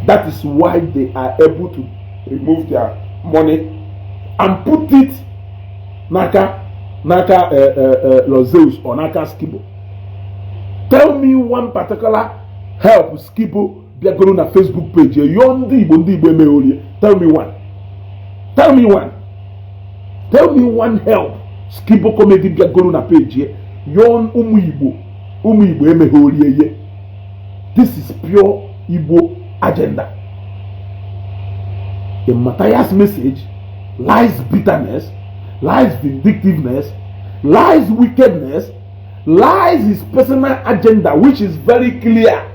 That is why they are able to remove their money and put it n'aka Lord Zeus or n'aka Skibo. Tell me one particular help Skibo bịagoro na Facebook page yọọ ndị Igbo, ndị Igbo emeghe orie. Tell me one. Tell me one. Tell me one help Skibo Comedy bịagoro na page yọọ ụmụ Igbo, ụmụ Igbo emeghe orie ye. This is pure Igbo agenda. In Matthias' message lies bitterness, lies vindictiveness, lies wickedness, lies his personal agenda, which is very clear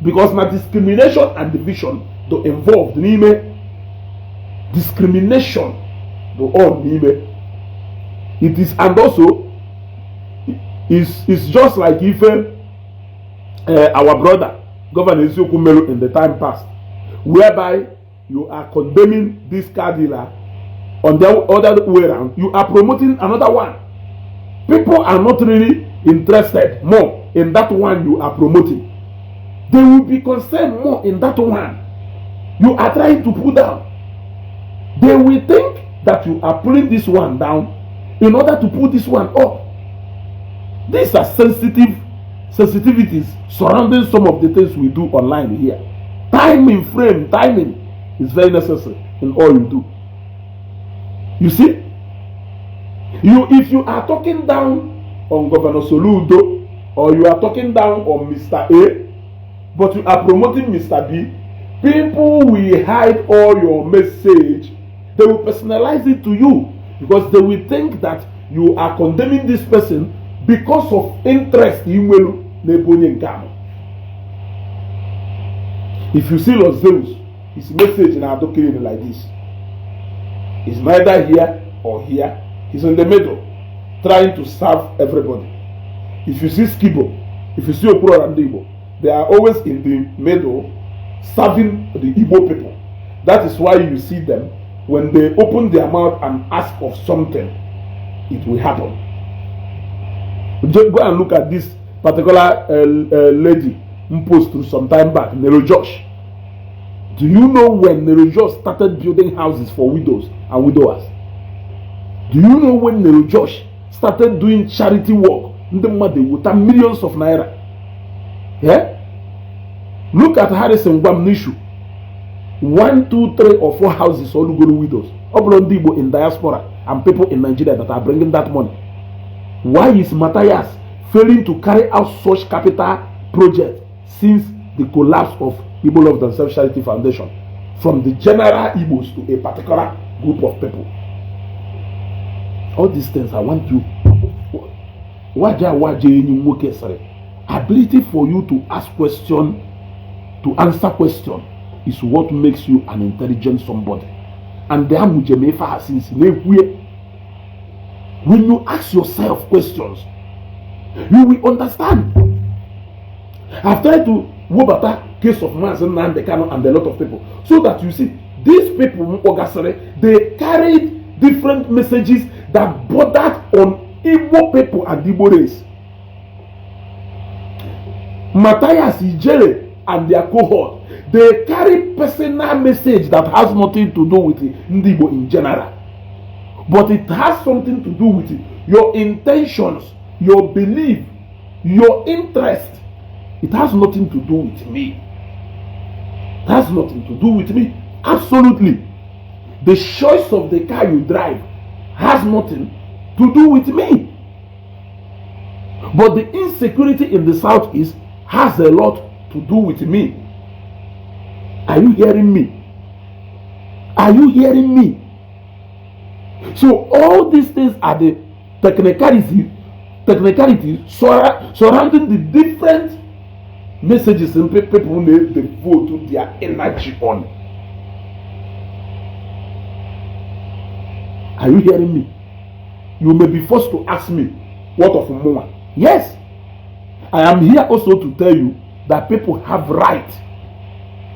because na discrimination and division do involved n'ime discrimination do all n'ime it is. And also it's just like if our brother Governor Eziokwu Melu in the time past, whereby you are condemning this car dealer, on the other way around you are promoting another one. People are not really interested more in that one you are promoting. They will be concerned more in that one you are trying to pull down. They will think that you are pulling this one down in order to pull this one up. These are sensitive sensitivities surrounding some of the things we do online here. Timing frame, timing is very necessary in all you do. You see, you if you are talking down on Governor Soludo or you are talking down on Mr. A, but you are promoting Mr. B, people will hide all your message. They will personalize it to you because they will think that you are condemning this person because of interest i nwelu n'ebe onye nke ahụ. If you see Los Zeus, his message na-adụ clean like this. He's neither here or here. He's in the middle, trying to serve everybody. If you see Skibo, if you see Okwuluora Ndị Igbo, they are always in the middle, serving the Igbo people. That is why you see them, when they open their mouth and ask of something, it will happen. Just go and look at this particular lady post some time back, Nero Josh. Do you know when Nero Josh started building houses for widows and widowers? Do you know when Nero Josh started doing charity work? Ndị mmadụ eweta millions of naira. Yeah? Look at Harrison Gwamnishu. One, two, three, or four houses all go to widows. Ọ bụrụ ndị Igbo in diaspora and people in Nigeria that are bringing that money. Why is Matthias failing to carry out such capital project since the collapse of Igbo Love Themselves Charity Foundation, from the general Igbos to a particular group of people? All these things I want you waja waja enyi nwoke sịrị, ability for you to ask question, to answer question, is what makes you an intelligent somebody. And the amụjem ife a since na-ekwuye, when you ask yourself questions, you will understand. I've tried to wobata case of Mazi Nnamdi Kanu and a lot of people so that you see these people mkpọgasịrị, they carried different messages that bordered on Igbo people and Igbo race. Matthias Ijere and their cohort, they carry personal message that has nothing to do with ndị Igbo in general, but it has something to do with your intentions, your belief, your interest. It has nothing to do with me. It has nothing to do with me, absolutely. The choice of the car you drive has nothing to do with me, but the insecurity in the southeast has a lot to do with me. Are you hearing me? Are you hearing me? So all these things are the technicalities surrounding the different messages and people may devote their energy on. Are you hearing me? You may be forced to ask me, what of mụnwa? Yes, I am here also to tell you that people have right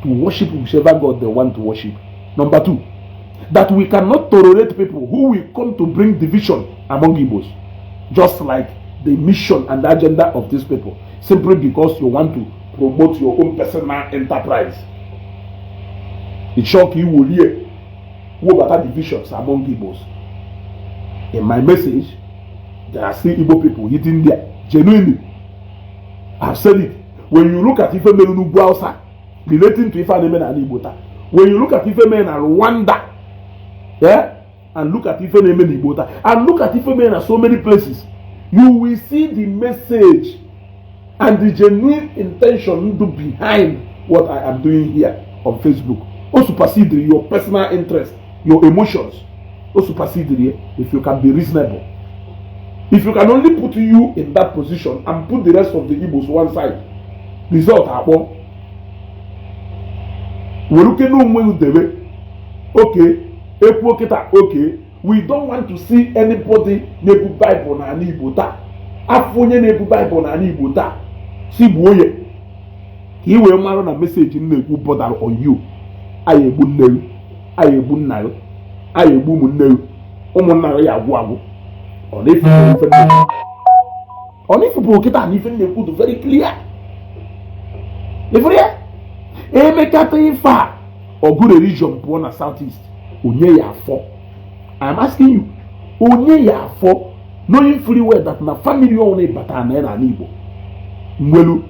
to worship whichever God they want to worship. Number two, that we cannot tolerate people who will come to bring division among Igbos, just like the mission and the agenda of these people, simply because you want to promote your own personal enterprise. Ịchọ ka iwolie wobata divisions among Igbos. In my message, there are still Igbo people hitting there genuinely. I've said it. When you look at ife mere n'ugwu Hausa relating to ife a na-eme n'ala Igbo taa, when you look at ife mere na Rwanda, yeah, and look at ife na-eme n'Igbo taa, and look at ife mere na so many places, you will see the message and the genuine intention do behind what I am doing here on Facebook. O supersede your personal interest, your emotions. O supersede it if you can be reasonable. If you can only put you in that position and put the rest of the Igbos one side, result akpọ. Weruke n'onwe gị debe. Okay, ekwuo kịta, okay, we don't want to see anybody na-ebu Bible n'ala Igbo taa. Afọ onye na-ebu Bible n'ala Igbo taa, si gbuo ya. Ka ị wee mara na message m na-ekwu bother on you. Anyị egbu nne gị, anyị egbu nna gị, anyị egbu ụmụnne gị, ụmụnna gị ya agwụ agwụ. Ọ na-efu ife na-ekwu. Ọ na-efupụ kịta na ife na-ekwu dị very clear. Ifuru ya? Emekata ife a, ọgụ religion pụọ na South East, onye ya afọ? I'm asking you, onye ya afọ, knowing fully well that na family ọnwụ ịbata na ya n'ala Igbo nwelu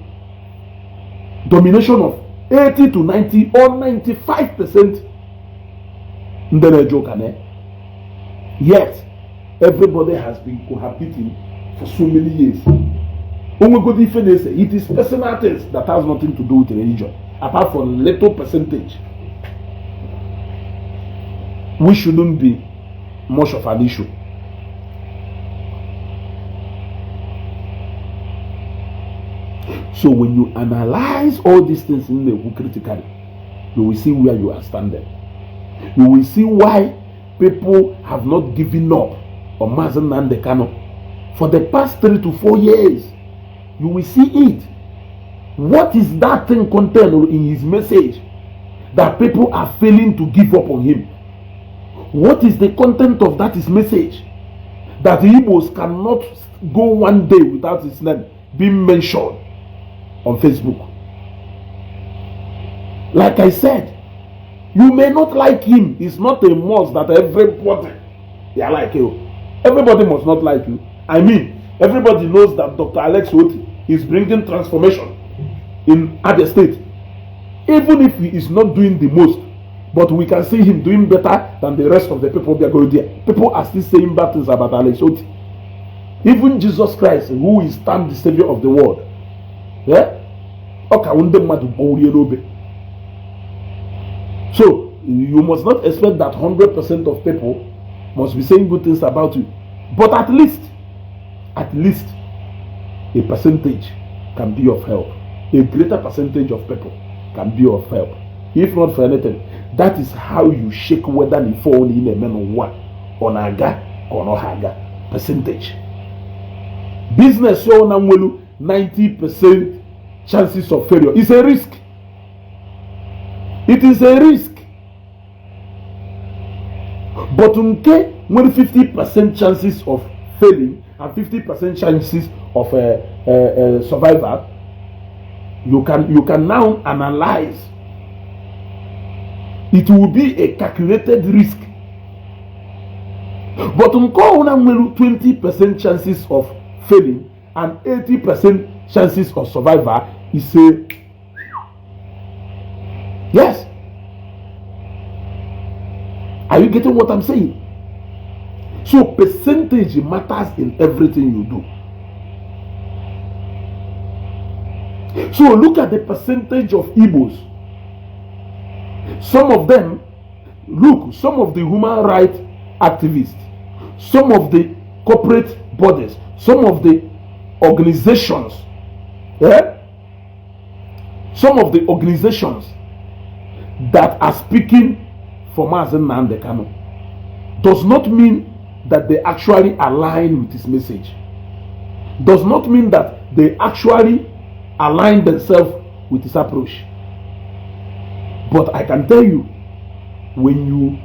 domination of 80 to 90 or 95% ndị na-eje ụka na ya. Yet everybody has been cohabiting for so many years. Onwegodi ife na-ese, it is personal things that has nothing to do with religion, apart from little percentage which shouldn't be much of an issue. So when you analyze all these things in the critically, you will see where you are standing. You will see why people have not given up on Mazi Nnamdi Kanu for the past 3 to 4 years. You will see it. What is that thing contained in his message that people are failing to give up on him? What is the content of that his message that the Igbos cannot go one day without his name being mentioned on Facebook? Like I said, you may not like him. It's not a must that everybody, they are like you. Everybody must not like you. I mean, everybody knows that Dr. Alex Otti is bringing transformation in Abia State. Even if he is not doing the most, but we can see him doing better than the rest of the people that go there. People are still saying bad things about Alex Otti. Even Jesus Christ, who is termed the savior of the world, yeah? Ọ ka ndị mmadụ gbọwurie n'obe. So you must not expect that 100% of people must be saying good things about you. But at least a percentage can be of help. A greater percentage of people can be of help. If not for anything, that is how you shake whether the phone in a man n'ụwa ọ na-aga ka ọ naghị aga. Percentage. Business ọ na nwelu 90% chances of failure is a risk. It is a risk. But nke nwere 50% chances of failing and 50% chances of survival, you can now analyze. It will be a calculated risk. But nke ọbụla nwere 20% chances of failing and 80% chances of survival is a yes. Are you getting what I'm saying? So percentage matters in everything you do. So look at the percentage of Igbos. Some of them, look, some of the human rights activists, some of the corporate bodies, some of the organizations, yeah? Some of the organizations that are speaking for Mazi Nnamdi Kanu does not mean that they actually align with his message. Does not mean that they actually align themselves with his approach. But I can tell you, when you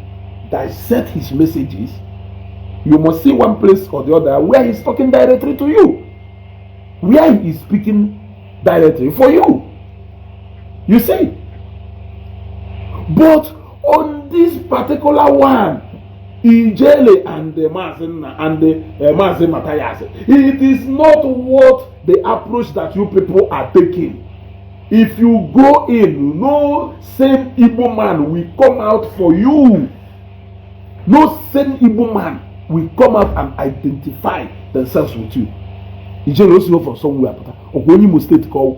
dissect his messages, you must see one place or the other where he's talking directly to you, where he is speaking directly for you. You see? But On this particular one, Ijele and the Mazi and the Mazi Matthias, it is not what the approach that you people are taking. If you go in, no same Igbo man will come out for you. No same Igbo man will come out and identify themselves with you. Ijele osi from somewhere pụta, ọkwa onye Imo State ka ọ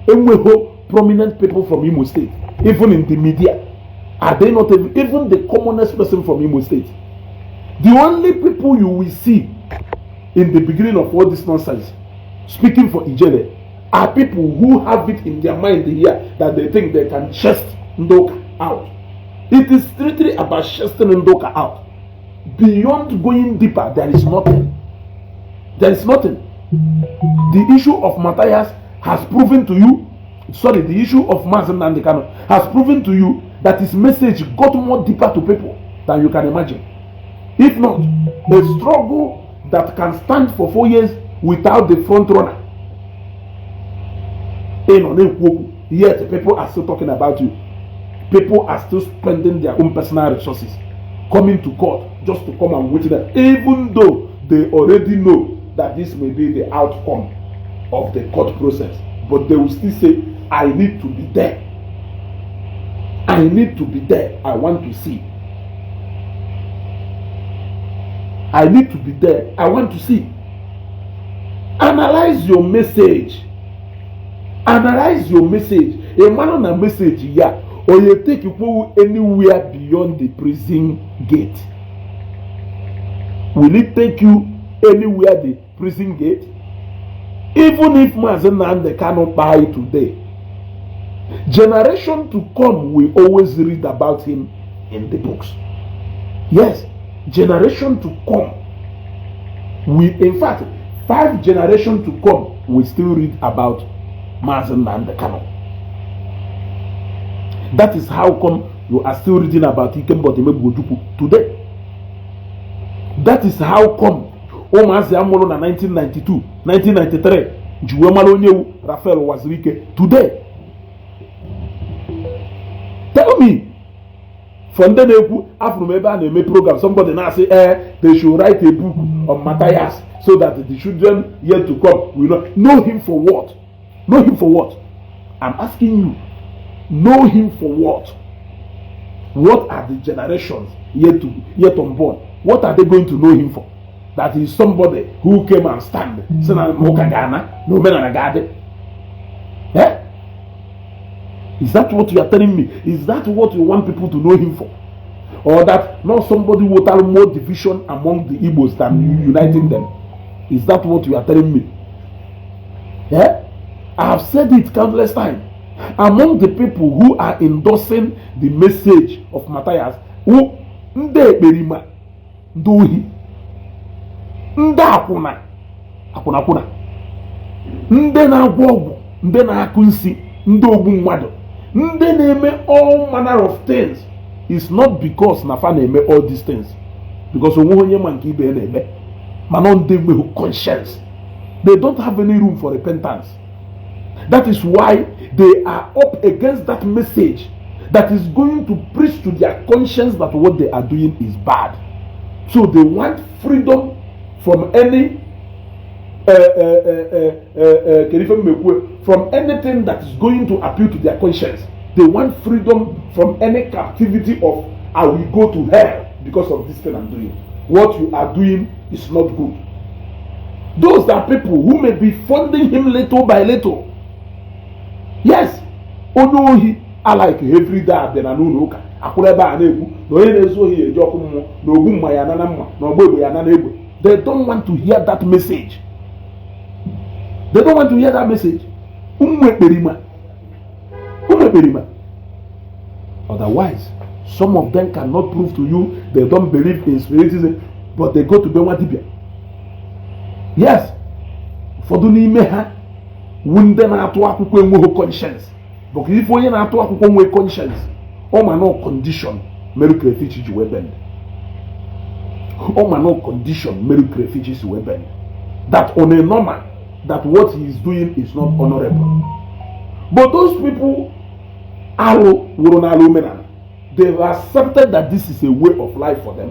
enweghị prominent people from Imo State, even in the media. Are they not even the commonest person from Imo State? The only people you will see in the beginning of all this nonsense speaking for Ijele are people who have it in their mind here that they think they can chest Ndoka out. It is strictly about chesting Ndoka out. Beyond going deeper, there is nothing. There is nothing. The issue of Matthias has proven to you, sorry, the issue of Mazi Nnamdi Kanu has proven to you that his message got more deeper to people than you can imagine. If not, a struggle that can stand for 4 years without the front runner. In on, yet people are still talking about you. People are still spending their own personal resources coming to court just to come and witness, even though they already know that this may be the outcome of the court process. But they will still say, "I need to be there. I need to be there. I want to see. I need to be there. I want to see." Analyze your message. Analyze your message. A man on a message, yeah, or you take you anywhere beyond the prison gate. Will it take you anywhere the prison gate? Even if Mazi Nnamdi Kanu die today, generation to come will always read about him in the books. Yes, generation to come. We, in fact, five generation to come will still read about Mazi Nnamdi Kanu. That is how come you are still reading about Ikemba Odumegwu Ojukwu today. That is how come ụmụazị amụrụ na 1992, 1993 ji wee mara onye wu Raphael Uwazuruike today. Tell me, for ndị na-ekwu, afụrụ m ebe a na-eme program, somebody na-asị, "Eh, they should write a book on Matthias so that the children yet to come will know him." For what? Know him for what? I'm asking you, know him for what? What are the generations yet unborn, what are they going to know him for? That is somebody who came and stand sị na ụka ga-ana na omenala ga-adị. Eh? Is that what you are telling me? Is that what you want people to know him for? Or that not somebody without more division among the Igbos than uniting them? Is that what you are telling me? Eh? I have said it countless times. Among the people who are endorsing the message of Matthias, who ndị ekperima, ndị ohi, ndị akwụna, akwụna akwụna, ndị na-agwọ ọgwụ, ndị na-akụ nsi, ndị ogbu mmadụ, ndị na-eme all manner of things, is not because na fa na-eme all these things because onweghị onye ma nke ibe ya na-eme, mana ndị enweghị conscience. They don't have any room for repentance. That is why they are up against that message that is going to preach to their conscience that what they are doing is bad. So they want freedom from any from anything that is going to appeal to their conscience. They want freedom from any captivity of "I will go to hell because of this thing I'm doing." What you are doing is not good. Those are people who may be funding him little by little. Yes, onye ohi alike every day abịa na n'ụlọ ụka akwụrụ ebe a na-ekwu na onye na-ezu ohi eji ọkụ mmụọ, na ogbu mma ya nana mma, na ọgba egbe ya nana egbe. They don't want to hear that message. They don't want to hear that message. Ụmụ ekperima, ụmụ ekperima. Otherwise, some of them cannot prove to you they don't believe in spiritism, but they go to be nwa dibia. Yes, ụfọdụ n'ime ha wu ndị na-atụ akwụkwọ enweghị conscience, bụka ife onye na-atụ akwụkwọ nwee conscience, ọ ma no condition mere crayfish ji wee bend, ọ ma no condition mere crayfish si wee bend, that on a normal, that what he is doing is not honorable. But those people, alụ wụrụ n'ala omenala. They've accepted that this is a way of life for them.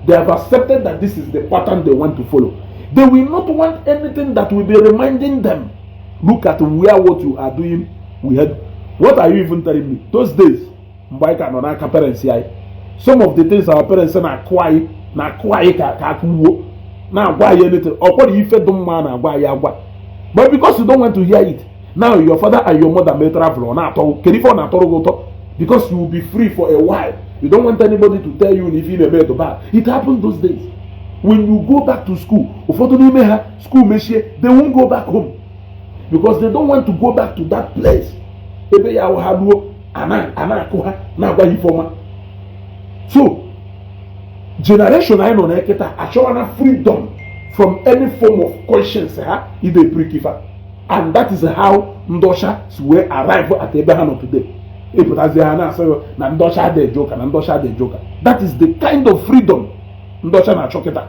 They have accepted that this is the pattern they want to follow. They will not want anything that will be reminding them, "Look at where what you are doing." We had, what are you even telling me? Those days mgbe anyị ka nọ n'aka parents anyị, some of the things our parents na-akụ anyị, na-akụ anyị ka aka wuo, na-agwa anyị anything, ọ kwere ife dị mma na-agwa anyị agwa, but because you don't want to hear it now, your father and your mother may travel, ọ na-atọ kedu ife ọ na-atọrọ gị ụtọ, because you will be free for a while. You don't want anybody to tell you na ife ị na-eme dị bad. It happened those days. When you go back to school, ụfọdụ n'ime ha, school mechie, they won't go back home because they don't want to go back to that place ebe ya ha ruo a na-akụ ha, na-agwa ha ife ọma. So generation anyị nọ na kịta achọwana freedom from any form of conscience ha ide prikifa, and that is how ndị ọcha si wee arrive at ebe ha nọ today. Ịpụtazi ha na-asị na ndị ọcha dị eje ụka, na ndị ọcha dị eje ụka. That is the kind of freedom ndị ọcha na-achọ kịta,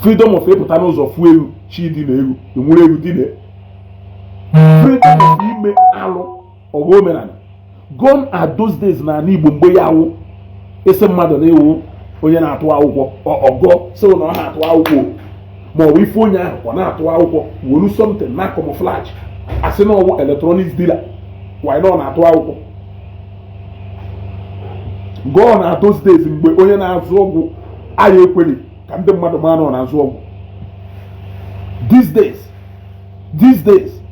freedom of ịpụta n'ụzọ fụ ewu chi dị na ewu enwere ewu dị na, freedom of ime alụ ọgụ omenala. Gone are those days n'ala Igbo mgbe ya awụ ịsị mmadụ na ewu onye na-atụ akwụkwọ ọgọ sị na ọ na-atụ akwụkwọ, ma ọ bụ ife onye ahụ ọ na-atụ akwụkwọ wolu something na camouflage, asị na ọwụ electronics dealer, why na ọ na-atụ akwụkwọ. Gone are those days mgbe onye na-azụ ọgwụ anyị ekweghị ka ndị mmadụ mara na ọ na-azụ ọgwụ. These days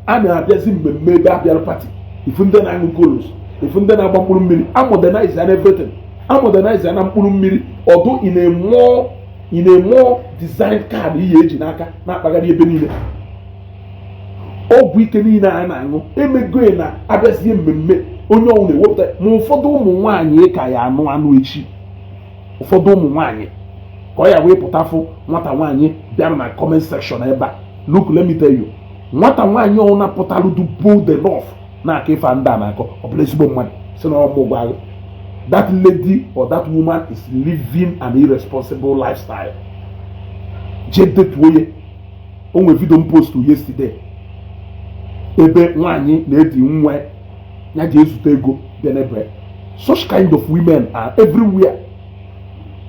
a na-abịazi mmemme ebe abịara party, ifu ndị na-aṅụ kolos, ifu ndị na-agba mkpụrụ mmiri, a modernize and everything, a modernize na mkpụrụ mmiri ọdụ ị na-eme design card ihe eji n'aka na-akpagharị ebe niile. Ọgwụ ike niile a na-aṅụ emego na abịazie mmemme, onye ọnwụ na-ewepụta ma ụfọdụ ụmụ nwaanyị ka ya anụ anụ echi, ụfọdụ ụmụ nwaanyị ka ọ ya wee pụtafụ. Nwata nwaanyị bịara na comment section ebe a, look, let me tell you, nwata nwaanyị ọ napụtalụ du bold enough na-akọ ife ndị a na-akọ, ọ bụla ezigbo mmadụ si na ọmụ gwa, that lady or that woman is living an irresponsible lifestyle. Jee detuo ya. O nwere video m post yesterday ebe nwaanyị na-edi nwa ya ji ezute ego bịa n'ebe. Such kind of women are everywhere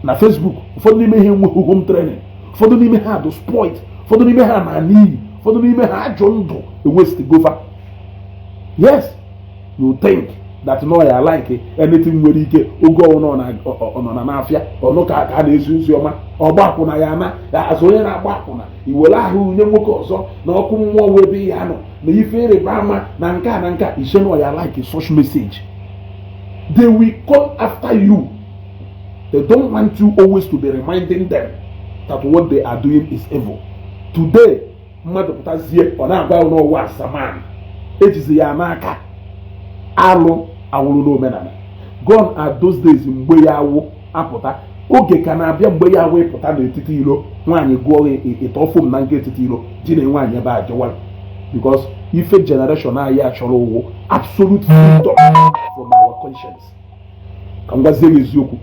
na Facebook. Ụfọdụ n'ime ha enweghị home training, ụfọdụ n'ime ha dị spoilt, ụfọdụ n'ime ha na n'iyi, ụfọdụ n'ime ha ajọ ndụ ewestigova. Yes, you think that no ya like anything nwere ike oge ọ nọ na n'afịa ọnụ ka a na-ezi ozi ọma, ọgba akwụna ya na azụ onye na-agba akwụna iwere ahụ nye nwoke ọzọ na ọkụ mmụọ wee ebe ya nọ na ife ịrịba ama na nke a na nke a ise na ya like such message. They will come after you. They don't want you always to be reminding them that what they are doing is evil. Today mmadụ pụtazie ọ na-agwa ya n'ọwa asaman ejizi ya n'aka alụ awụrụ n'omenala. Gone are those days mgbe ya awụ apụta oge ka na-abịa mgbe ya awụ ịpụta n'etiti ilo nwaanyị gụọ ịtọ fom na nke etiti ilo ji na nwaanyị ebe a jewara, because ife generation anyị achọrọ ụwụ absolute freedom from our conscience. Ka m gwazie gị eziokwu,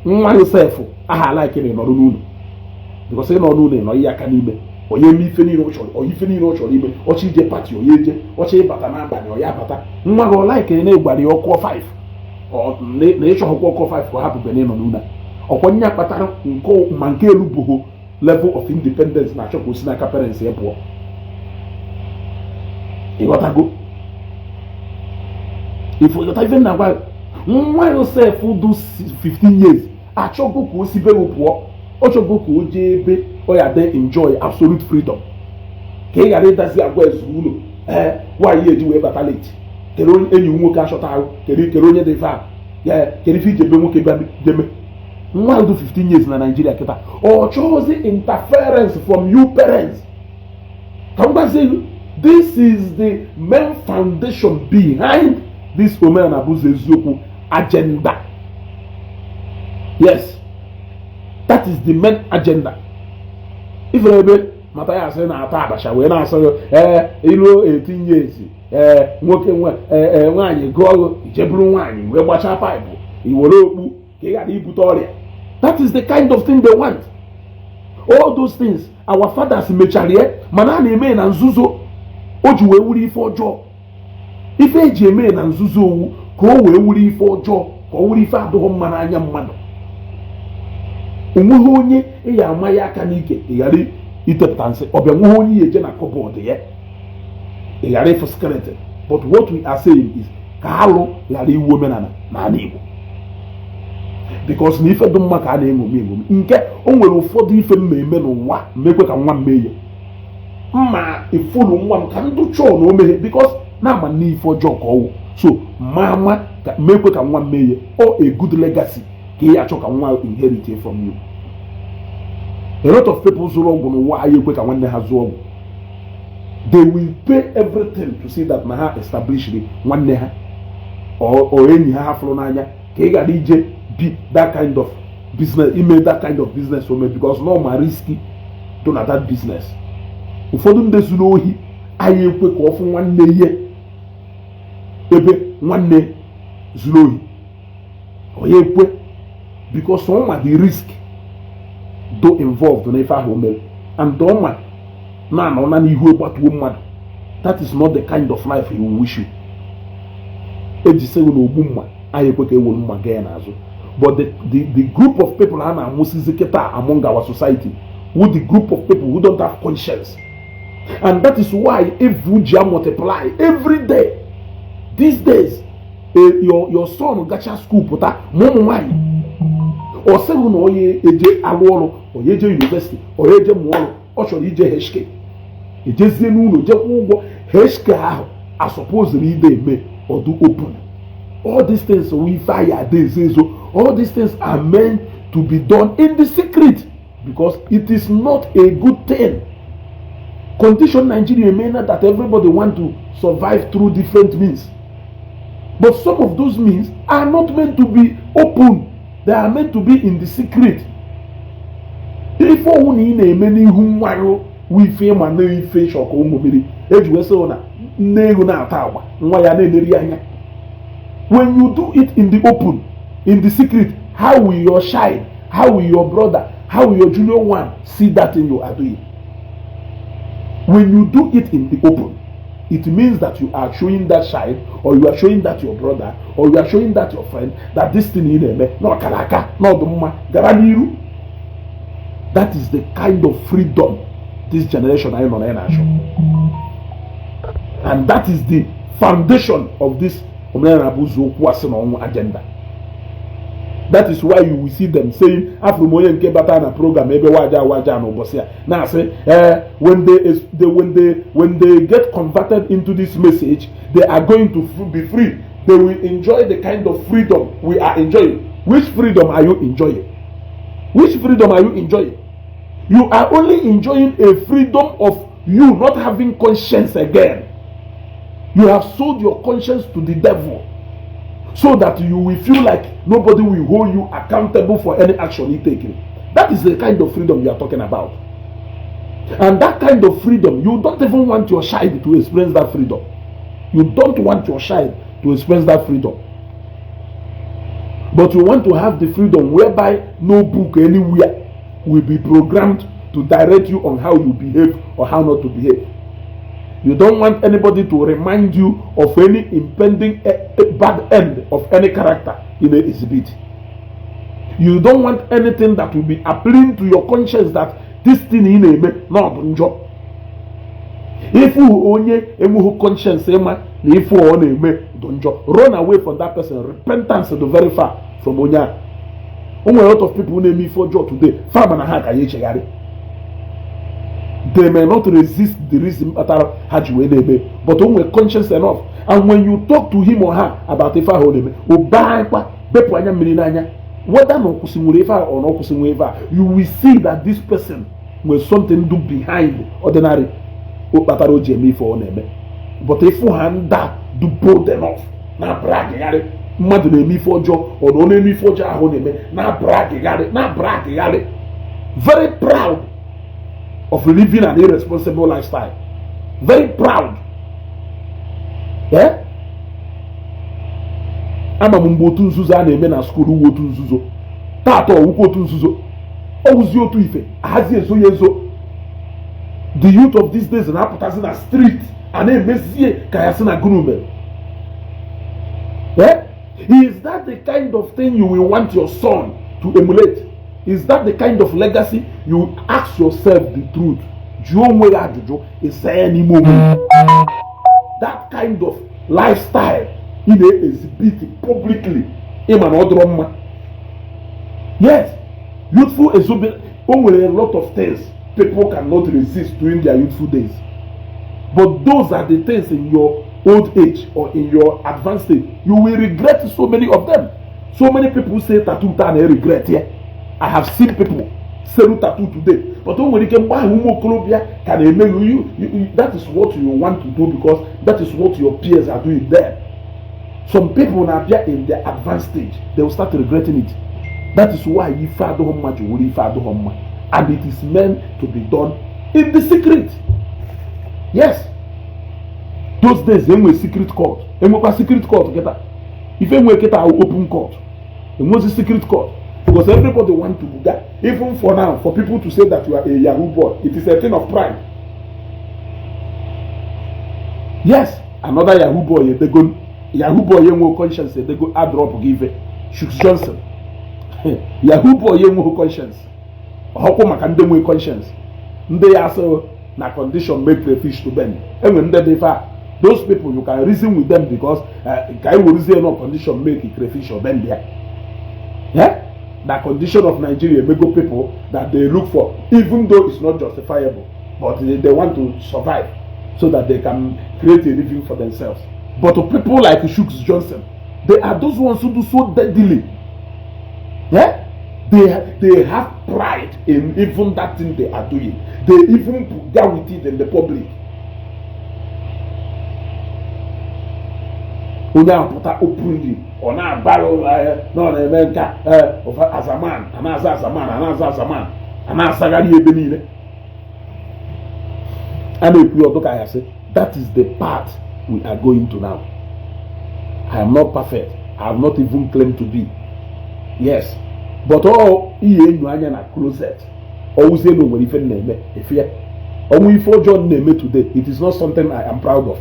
nwa gị sef aha like na ịnọrọ n'ụlọ, because ị nọ n'ụlọ ịnọ ihe aka n'ime onye eme ife niile ọ chọrọ, ife niile ọ chọrọ ime, ọchọ ije party onye eje, ọchọ ịbata n'abalị ọ ya bata. Nwa gị ọ like na ịgbara ya ọkụ 5 na ịchọghịkwa ọkụ 5 ka ọ hapụ bene nọ n'ụlọ ọkwa nye kpatara nke ma nke elu bụghị level of independence na-achọ ka o si n'aka parents ya pụọ. Ịghọtago ịghọta ife na-agwa nwa Yosef du 15 years achọgo ka o si be pụọ, ọ chọgo ka o jee ebe ọ ya de enjoy absolute freedom, ka ị ghara ịdazi agwa ezu ụlọ. Ee, nwaanyị eji wee bata late, kere enyi nwoke achọta ahụ, kere onye dị fa ya, kere ife iji ebe nwoke deme. Nwa du 15 years na Nigeria kịta ọ chọghịzi interference from you parents. Ka m gwazie you, this is the main foundation behind this omenala bụ ụzọ eziokwu agenda. Yes, that is the main agenda. Ifere ebe mata ya asị na-ata abacha wee na-asị ee ilu 18 years, ee nwoke nwe ee nwaanyị gụọ ije bụrụ nwaanyị wee gbachaa pipe iwere okpu ka ị ghara ibute ọrịa. That is the kind of thing they want. All those things our fathers mechara ya, mana a na-eme na nzuzo. O ji wee wuru ife ọjọọ, ife eji eme na nzuzo owu Ka o wee wuru ife ọjọọ, ka ọ wuru ife adịghị mma n'anya mmadụ. Onweghị onye ị ya ama ya aka n'ike ị ghara itepụta nsị ọbịa. Nweghị onye ya eje na cupboard ya ị ghara ịfụ skeleton. But what we are saying is ka alụ ghara iwu omenala n'ala Igbo, because na ife dị mma ka a na-eṅomi eṅomi. Nke o nwere ụfọdụ ife m eme n'ụwa, mmekwe ka nwa m mee ya, mma ifulu nwa m ka ndụ chọọ na o meghe, because na-ama nne ife ọjọọ ka ọwụ. So ma ama ka mmekwe ka nwa m mee ya, ọ a good legacy ka ị achọ ka nwa inherit from you. A lot of people zụrụ ọgwụ n'ụwa anyị ekwe ka nwanne ha zụọ ọgwụ. They will pay everything to see that na ha establish nwanne ha or enyi ha ha fụrụ n'anya ka ị ghara ije bi that kind of business, ime that kind of business ome, because no ma risky do na that business. Ụfọdụ ndị zuru ohi anyị ekwe ka ọ fụ nwanne ihe ebe nwanne zuru ohi onye ekwe, because ọ ma the risk do involved n'ife ahụ o mere, and ọ ma na-anọ na n'ihu gbatuo mmadụ. That is not the kind of life he will wish you. Eji sị na ogbu mma anyị ekwe ka ewere mma gaa ya n'azụ. But the group of people a na-amụsizi kịta among our society who the group of people who don't have conscience, and that is why evil ji multiply every day these days. Your son gacha school pụta, ma ụmụ nwanyị, ọ sịghị na onye eje alụ ọrụ, onye eje university, onye eje mụọ ọrụ, ọ chọrọ ije HK, ejezie n'ụlọ jekwa ụgwọ HK ahụ asọpụziri ide eme ọdụ open. All these things we ife anyị ada ezo ezo. All these things are meant to be done in the secret because it is not a good thing. Condition Nigeria emena that everybody want to survive through different means, but some of those means are not meant to be open. They are meant to be in the secret. Ife ọwụ na ị na-eme n'ihu nwa gị wụ ife ịma na ife ịchọ ka ụmụ mmiri eji wee sị na nne ewu na-ata agba nwa ya na-eneri anya. When you do it in the open, in the secret, how will your child, how will your brother, how will your junior one see that thing you are doing? When you do it in the open, it means that you are showing that child, or you are showing that your brother, or you are showing that your friend, that this thing ị na-eme na ọkara aka na ọdụ mma gara n'iru. That is the kind of freedom this generation anyị nọ na ya na-achọ, and that is the foundation of this omenala bụ ụzọ okwu asị na ọnwụ agenda. That is why you will see them saying, afụrụ m onye nke bata na program ebe waja waja n'ụbọchị a na-asị ee, when they get converted into this message, they are going to be free. They will enjoy the kind of freedom we are enjoying. Which freedom are you enjoying? Which freedom are you enjoying? You are only enjoying a freedom of you not having conscience again. You have sold your conscience to the devil so that you will feel like nobody will hold you accountable for any action you take. That is the kind of freedom you are talking about. And that kind of freedom, you don't even want your child to experience that freedom. You don't want your child to experience that freedom. But you want to have the freedom whereby no book anywhere will be programmed to direct you on how you behave or how not to behave. You don't want anybody to remind you of any impending bad end of any character in a exhibit. You don't want anything that will be appealing to your conscience that this thing ị na-eme na ọ bụ njọ. Ifu onye enweghị conscience ịma na ifu ọ na-eme dị njọ, run away from that person. Repentance dị very far from onye a. O nwere a lot of people na-eme ife ọjọọ today, fama na ha ka ya echegharị. They may not resist the reason kpatara ha ji wee na-eme, but o nwere conscience enough, and when you talk to him or her about ife ahụ ọ na-eme, o baa bepụ anya mmiri n'anya, whether na ọ kwụsị nwere ife ahụ or na ọ kwụsị nwere ife ahụ, you will see that this person nwere something do behind ordinary o kpatara o ji eme ife ọ na-eme. But ịfụ ha nda do bold enough na bragigharị mmadụ na-eme ife ọjọọ, ọ na ọ na-eme ife ọjọọ ahụ na-eme na bragigharị, na bragigharị, very proud of living an irresponsible lifestyle, very proud. Eh? Ama m mgbe otu nzuzo a na-eme na school uwe otu nzuzo taata ọwụkwa otu nzuzo ọwụzi otu ife ahazi ezo ya ezo. The youth of these days na-apụtazi na street a na-emezie ka ya sị na gụnụ mere. Eh? Is that the kind of thing you will want your son to emulate? Is that the kind of legacy? You ask yourself the truth. Jụọ onwe gị ajụjụ, ịsa ya n'ime onwe gị. That kind of lifestyle ị na-exhibit publicly, ịma na ọ dịrọ mma. Yes, youthful exuberance, o nwere a lot of things people cannot resist during their youthful days, but those are the things in your old age or in your advanced stage you will regret, so many of them. So many people say tattoo taa na regret here. I have seen people sell tattoo today, but o nwere ike mgbe ahụ ụmụ okorobịa ka na-eme you, that is what you want to do because that is what your peers are doing there. Some people na-abịa in their advanced stage, they will start regretting it. That is why ife adịghị mma ji wuru ife adịghị mma, and it is meant to be done in the secret. Yes, those days enwe secret court, enwekwa secret court. Kịta ife enwe kịta ahụ open court, enwezi secret court because everybody want to buga. Even for now, for people to say that you are a yahoo boy, it is a thing of pride. Yes, another yahoo boy edego, yahoo boy enwe conscience edego adrop gị ife. Chuks Johnson, yahoo boy enweghị conscience, ọhọkwụ maka ndị nwe conscience, ndị ya asị na condition make crayfish to bend. Enwe ndị dị fa, those people you can reason with them because ka anyị werezie no condition make crayfish or bend ya. Yeah? The condition of Nigeria emego people that they look for, even though it's not justifiable, but they want to survive so that they can create a living for themselves. But to people like Chuks Johnson, they are those ones who do so deadly. Yeah? They have pride in even that thing they are doing. They even go with it in the public. Onye ahụ pụta openly, ọ na-abara na ọ na-eme nka azaman, a na-aza azaman, a na-aza azaman, a na-asagharị ebe niile, a na-ekwu ọdụ ka ya sị, that is the path we are going to now. I am not perfect. I have not even claimed to be. Yes, but ọ ihe enyo anya na closet, ọwụzie na o nwere ife m na-eme efe ya, ọnwụ ife ọjọọ m na-eme today, it is not something I am proud of.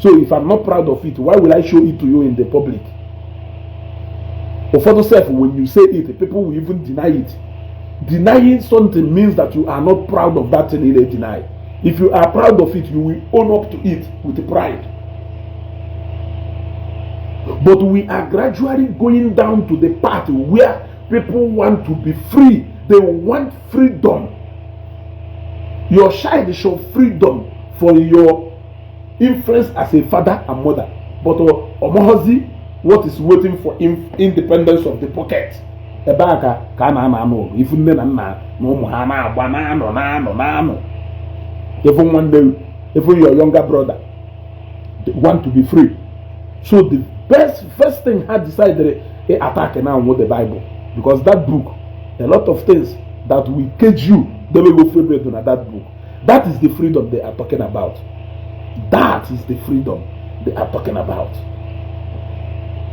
So if I'm not proud of it, why will I show it to you in the public? Ụfọdụ sef, when you say it, people will even deny it. Denying something means that you are not proud of that thing you dey deny. If you are proud of it, you will own up to it with pride. But we are gradually going down to the path where people want to be free. They want freedom. Your child show freedom for your influence as a father and mother, but ọmọghọzi what is waiting for independence of the pocket. Ebe a ka ka a na-anọ anụ ọgụ, ifu nne na nna na ụmụ ha na-agba na-anọ na-anọ na-anọ, even nwanne, even your younger brother, they want to be free. So the best first thing ha decided attack now with the Bible, because that book, a lot of things that will cage you, they will go free na that book. That is the freedom they are talking about. That is the freedom they are talking about.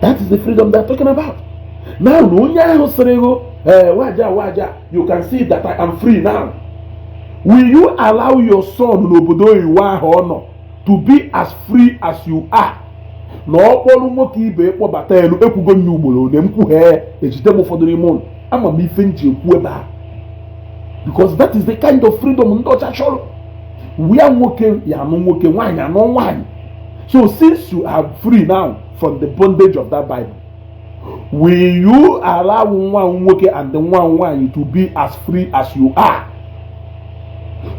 That is the freedom they are talking about now. Na onye ahụ sịrị gị, ee, waja waja, you can see that I am free now. Will you allow your son n'obodo oyibo ahụ ọ nọ to be as free as you are? Na ọ kpọrọ nwoke ibe kpọbata elu, ekwugo nye ugboro one m kwughee, ejide m ụfọdụ n'ime ụlọ ama m ife m ji ekwu ebe a, because that is the kind of freedom ndị ọcha chọrọ, wia nwoke ya anụ nwoke, nwaanyị anụ nwaanyị. So since you are free now from the bondage of that Bible, will you allow nwa nwoke and nwa nwaanyị to be as free as you are?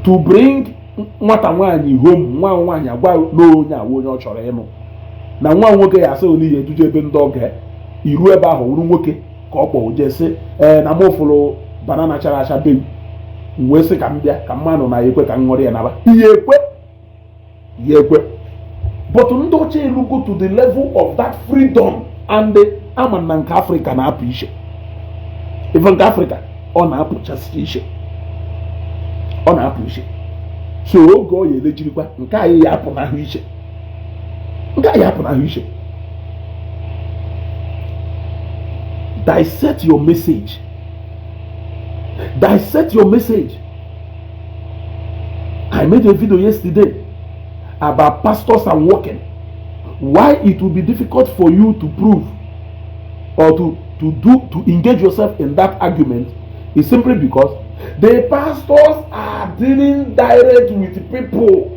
To bring nwata nwaanyị home, nwa nwaanyị agwa n'onye awụ onye ọ chọrọ ịnụ, na nwa nwoke ya asị n'ihi ejuje ebe ndị ọga iru ebe ahụ wuru nwoke ka ọ kpọ jee sị, ee, na m fụrụ banana chara acha be m, wee sị ka m bịa ka mmanụ na ekwe ka m ṅụrụ ya naba ihe ekwe ihe ekwe. But ndị ọcha elugo to the level of that freedom, and ama na nke Afrịka na-apụ iche. Even nke Afrịka ọ na-apụchasị iche, ọ na-apụ iche. So oge ọ ya elejirikwa nke anyị ya apụ n'ahụ iche, nke anyị apụ n'ahụ iche. Dissect your message. Dissect your message. I made a video yesterday about pastors and working, why it will be difficult for you to prove or to engage yourself in that argument is simply because the pastors are dealing direct with people.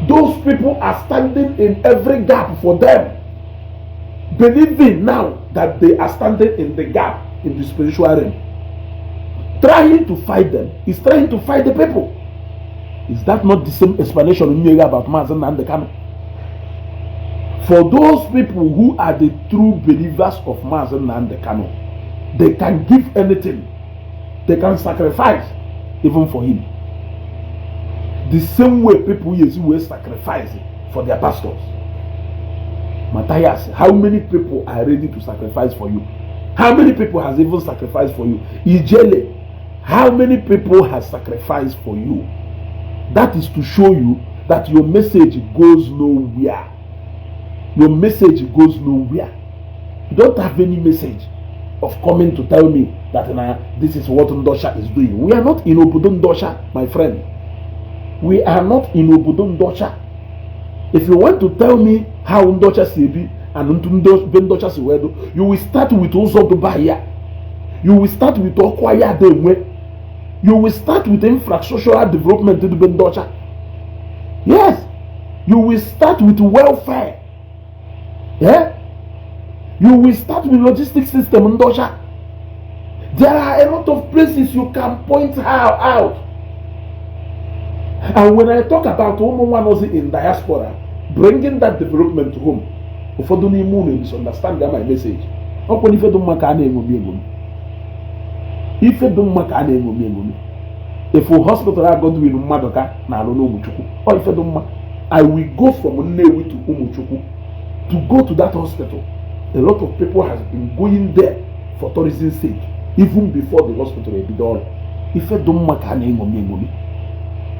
Those people are standing in every gap for them, believing now that they are standing in the gap in the spiritual realm. Trying to fight them is trying to fight the people. Is that not the same explanation you hear about Mazi Nnamdi Kanu? For those people who are the true believers of Mazi Nnamdi Kanu, they can give anything, they can sacrifice even for him. The same way people use will sacrifice for their pastors. Matthias, how many people are ready to sacrifice for you? How many people has even sacrificed for you? Ijele, how many people has sacrificed for you? That is to show you that your message goes nowhere. Your message goes nowhere. You don't have any message of coming to tell me that this is what Ndosha is doing. We are not in obodo Ndosha, my friend. We are not in obodo Ndosha. If you want to tell me how Ndosha si ebi and be Ndosha si wee do, you will start with ụzọ Dubai ya. You will start with ọkụ ya ada enwe. You will start with infrastructural development dị be Ndosha. Yes, you will start with welfare. Yeah? You will start with logistics system Ndosha. There are a lot of places you can point out. And when I talk about ụmụ nwa nọzi in diaspora, bringing that development home, ụfọdụ n'ime unu misunderstand my message. Ọkwa ife dị mma ka a na-eṅomi eṅomi. Ife dị mma ka a na-eṅomi eṅomi. Ifu hospital a Godwin Mmadụka na-alụ n'Ụmụchukwu, ọ ife dị mma. I will go from Nnewi to Umuchukwu to go to that hospital. A lot of people has been going there for tourism sake even before the hospital ebido ọrụ. Ife dị mma ka a na-eṅomi eṅomi.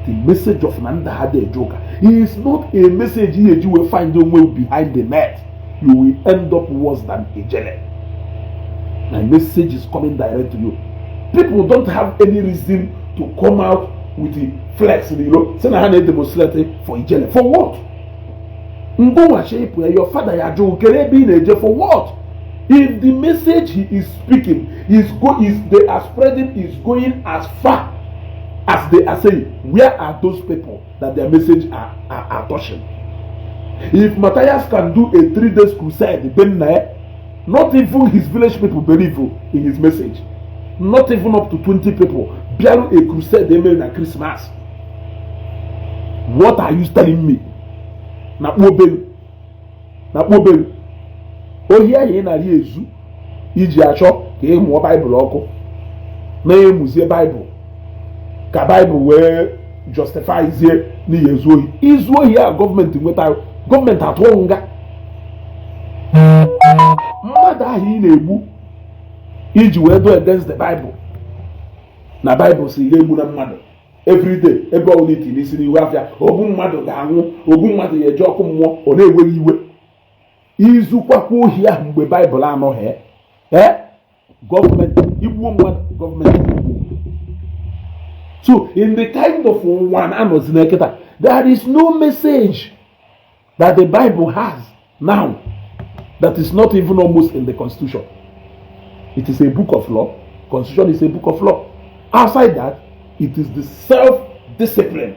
The message of na ndị ha dị eje ụka is not a message ihe eji wee find onwe behind the net. You will end up worse than Ijele. My message is coming direct to you. People don't have any reason to come out with the flex n'ilo sị na ha na-edemonstrate for Ijele. For what? Ngụnwachi ịpụ ya, your father ya jụụ kere ebe ị na-eje, for what? If the message he is speaking is go is they are spreading is going as far as they are saying, where are those people that their message are touching? If Matthias can do a 3 days crusade, then not even his village people believe in his message. Not even up to 20 people bịarụ a crusade emere na Christmas. What are you telling me? Na kpuobelu na kpuobelu ohi ahụ ị na-arị ezu iji achọ ka ị mụọ Baịbụl ọkụ na-emuzie Baịbụl ka Baịbụl wee justifyzie n'ihi ezu ohi. Izu ohi a, gọọmenti nweta, gọọmenti atụọ nga mmadụ ahụ ị na-egbu iji wee do against the Bible, na Bible si ga egbu na mmadụ everyday. Ebe ọbụla iti n'isi n'ihu afịa, ogbu mmadụ ga-anwụ, ogbu mmadụ ya eje ọkụ mmụọ. Ọ na-enweghị iwe izukwakwa ohi ahụ mgbe Baịbụl anọghị. Ee, gọọmenti igbuo mmadụ, gọọmenti igbuo. So in the kind of one anọzi na kịta, there is no message that the Bible has now that is not even almost in the constitution. It is a book of law. Constitution is a book of law. Outside that, it is the self-discipline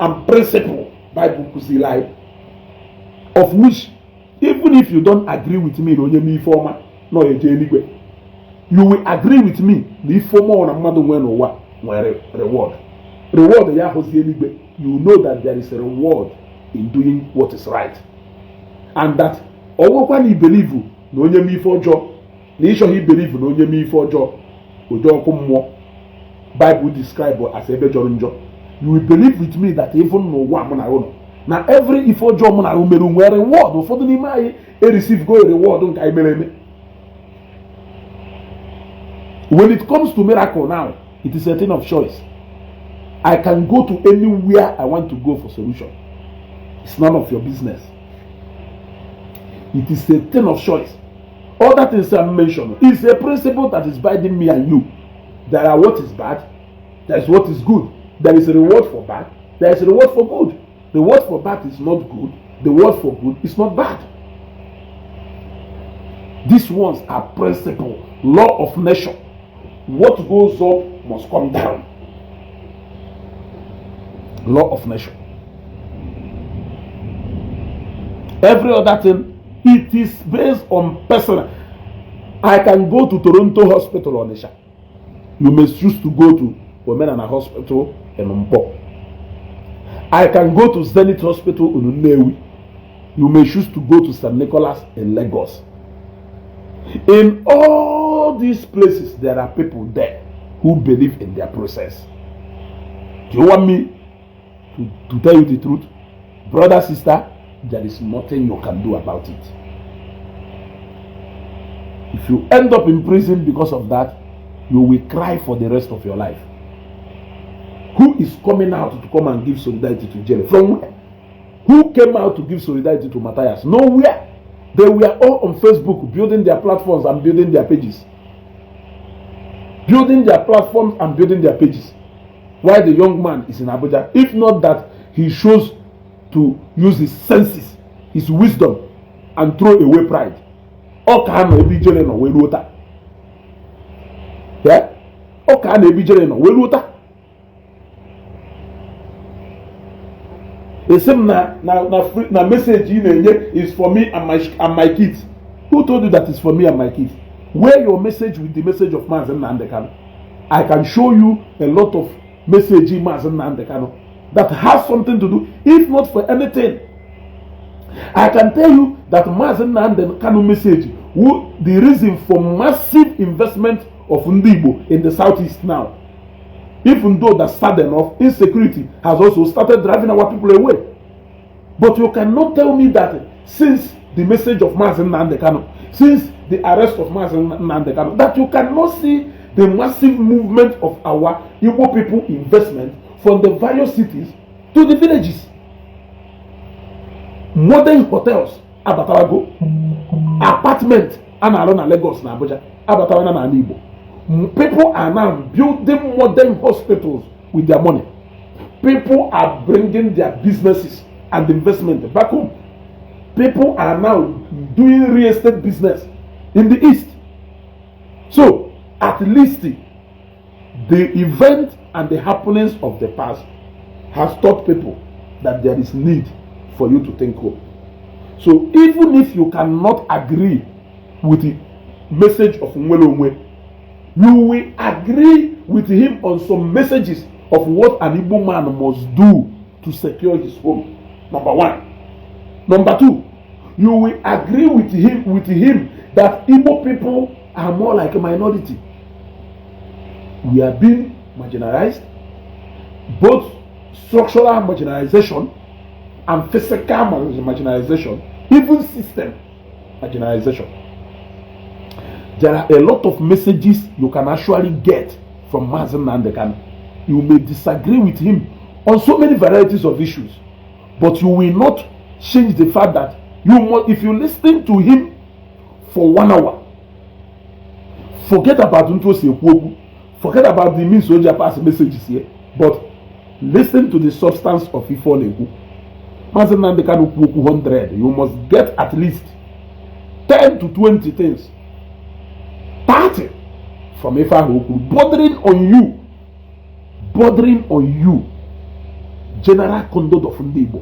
and principle Bible kụziri anyị, of which even if you don't agree with me na onye mee ife ọma na ọ eje eluigwe, you will agree with me na ife ọma ọ na mmadụ nwee n'ụwa nwere reward. Reward ya ahụzi eluigwe. You know that there is a reward in doing what is right, and that ọwụkwa na ibelieve na onye mee ife ọjọọ, na ịchọghị ibelieve na onye mee ife ọjọọ oje ọkụ mmụọ Bible describe as ebe jọrọ njọ, you will believe with me that even n'ụwa mụ na ụlọ na every ife ọjọọ mụ na ahụ mere nwere reward. Ụfọdụ n'ime anyị ereceive go reward nke anyị mere eme. When it comes to miracle now, it is a thing of choice. I can go to anywhere I want to go for solution. It's none of your business. It is a thing of choice. Other things I mentioned is a principle that is binding me and you. There are what is bad, there is what is good. There is a reward for bad, there is a reward for good. The reward for bad is not good, the reward for good is not bad. These ones are principle, law of nature. What goes up must come down, law of nature. Every other thing, it is based on personal. I can go to Toronto Hospital, Onitsha. You may choose to go to Omenana Hospital in Mpo. I can go to Zenith Hospital in Nnewi. You may choose to go to St. Nicholas in Lagos. In all these places, there are people there who believe in their process. Do you want me to tell you the truth? Brother, sister, there is nothing you can do about it. If you end up in prison because of that, you will cry for the rest of your life. Who is coming out to come and give solidarity to Ijele? From where? Who came out to give solidarity to Matthias? Nowhere. They were all on Facebook building their platforms and building their pages. Building their platforms and building their pages. While the young man is in Abuja. If not that he chose to use his senses, his wisdom, and throw away pride. Ọ ka nọ ebe Ijele nọ wee ruo taa. Yeah? Ọ ka nọ ebe Ijele nọ wee ruo taa. Esi m na na na free na message ị na-enye is for me and my kids. Who told you that is for me and my kids? Wear your message with the message of Maazị Nnamdi Kanu. I can show you a lot of message in Maazị Nnamdi Kanu that has something to do, if not for anything. I can tell you that Maazị Nnamdi Kanu message, who, the reason for massive investment of Ndị Igbo in the southeast now, even though the sudden of insecurity has also started driving our people away. But you cannot tell me that since the message of Maazị Nnamdi Kanu, since the arrest of Maazị Nnamdi Kanu, that you cannot see the massive movement of our Igbo people investment from the various cities to the villages. Modern hotels abatawago, apartment a na-arụ na Lagos na Abuja abatawana n'ala Igbo. People are now building modern hospitals with their money. People are bringing their businesses and investment back home. People are now doing real estate business in the east. So at least the event and the happenings of the past has taught people that there is need for you to think home. So even if you cannot agree with the message of Nwere Onwe, you will agree with him on some messages of what an Igbo man must do to secure his home. Number one. Number two, you will agree with him that Igbo people are more like a minority. We are being marginalized, both structural marginalization and physical marginalization, even system marginalization. There are a lot of messages you can actually get from Mazi Nnamdi Kanu. You may disagree with him on so many varieties of issues, but you will not change the fact that you must, if you listen to him for one hour, forget about ntu o si ekwu okwu, forget about the means o ji pass messages here, but listen to the substance of ife ọ na-ekwu. Maazị Nnamdi Kanu kwu okwu 100, you must get at least 10 to 20 things, 30 from ife ahụ o kwuru bothering on you, general conduct of ndị Igbo,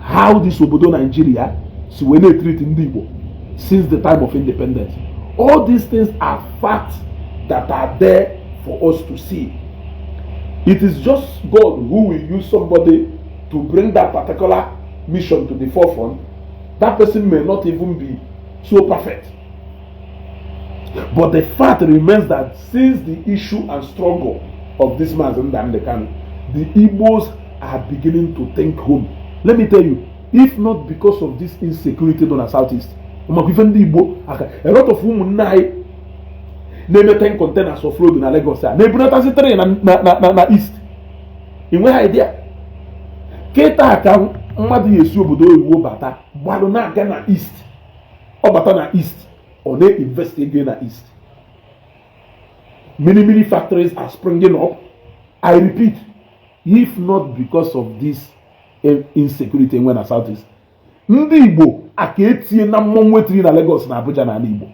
how this obodo Nigeria si wee na-etreat ndị Igbo since the time of independence. All these things are facts that are there for us to see. It is just God who will use somebody to bring that particular mission to the forefront. That person may not even be so perfect, but the fact remains that since the issue and struggle of this man Nnamdi Kanu, the Igbos are beginning to think home. Let me tell you, if not because of this insecurity dị na southeast, maka ife ndị Igbo aka, a lot of ụmụnne anyị na-eme 10 containers of road na Lagos a na-ebunatazi 3 na east. Ị nweghị idea kịta ka mmadụ ya esi obodo oyibo bata gbalụ na-aga na east. Ọ bata na east, ọ na-invest ego na east. Many, many factories are springing up. I repeat, if not because of this insecurity enwe na southeast, Ndị Igbo aka etinye na mmọnwụ etiri na Lagos na Abuja na ala Igbo.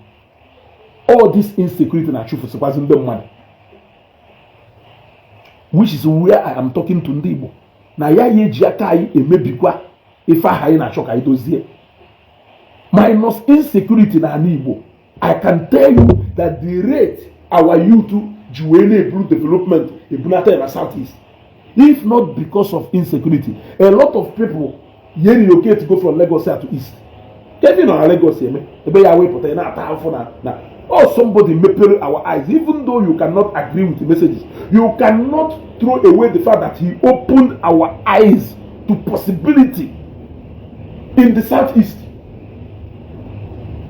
All this insecurity na-achụfụsịkwazi ndị mmadụ, which is where I am talking to ndị Igbo na ya ya eji aka anyị emebikwa ife ahụ anyị na-achọ ka anyị dozie. Minus insecurity na ala Igbo, I can tell you that the rate our youth ji wee na-eburu development ebunata ya na South East, if not because of insecurity, a lot of people ye relocate go from Lagos to East. Kevin nọ na Lagos eme ebe ya wepụta ya na-ata afụ na oh, somebody mepere our eyes. Even though you cannot agree with the messages, you cannot throw away the fact that he opened our eyes to possibility in the Southeast.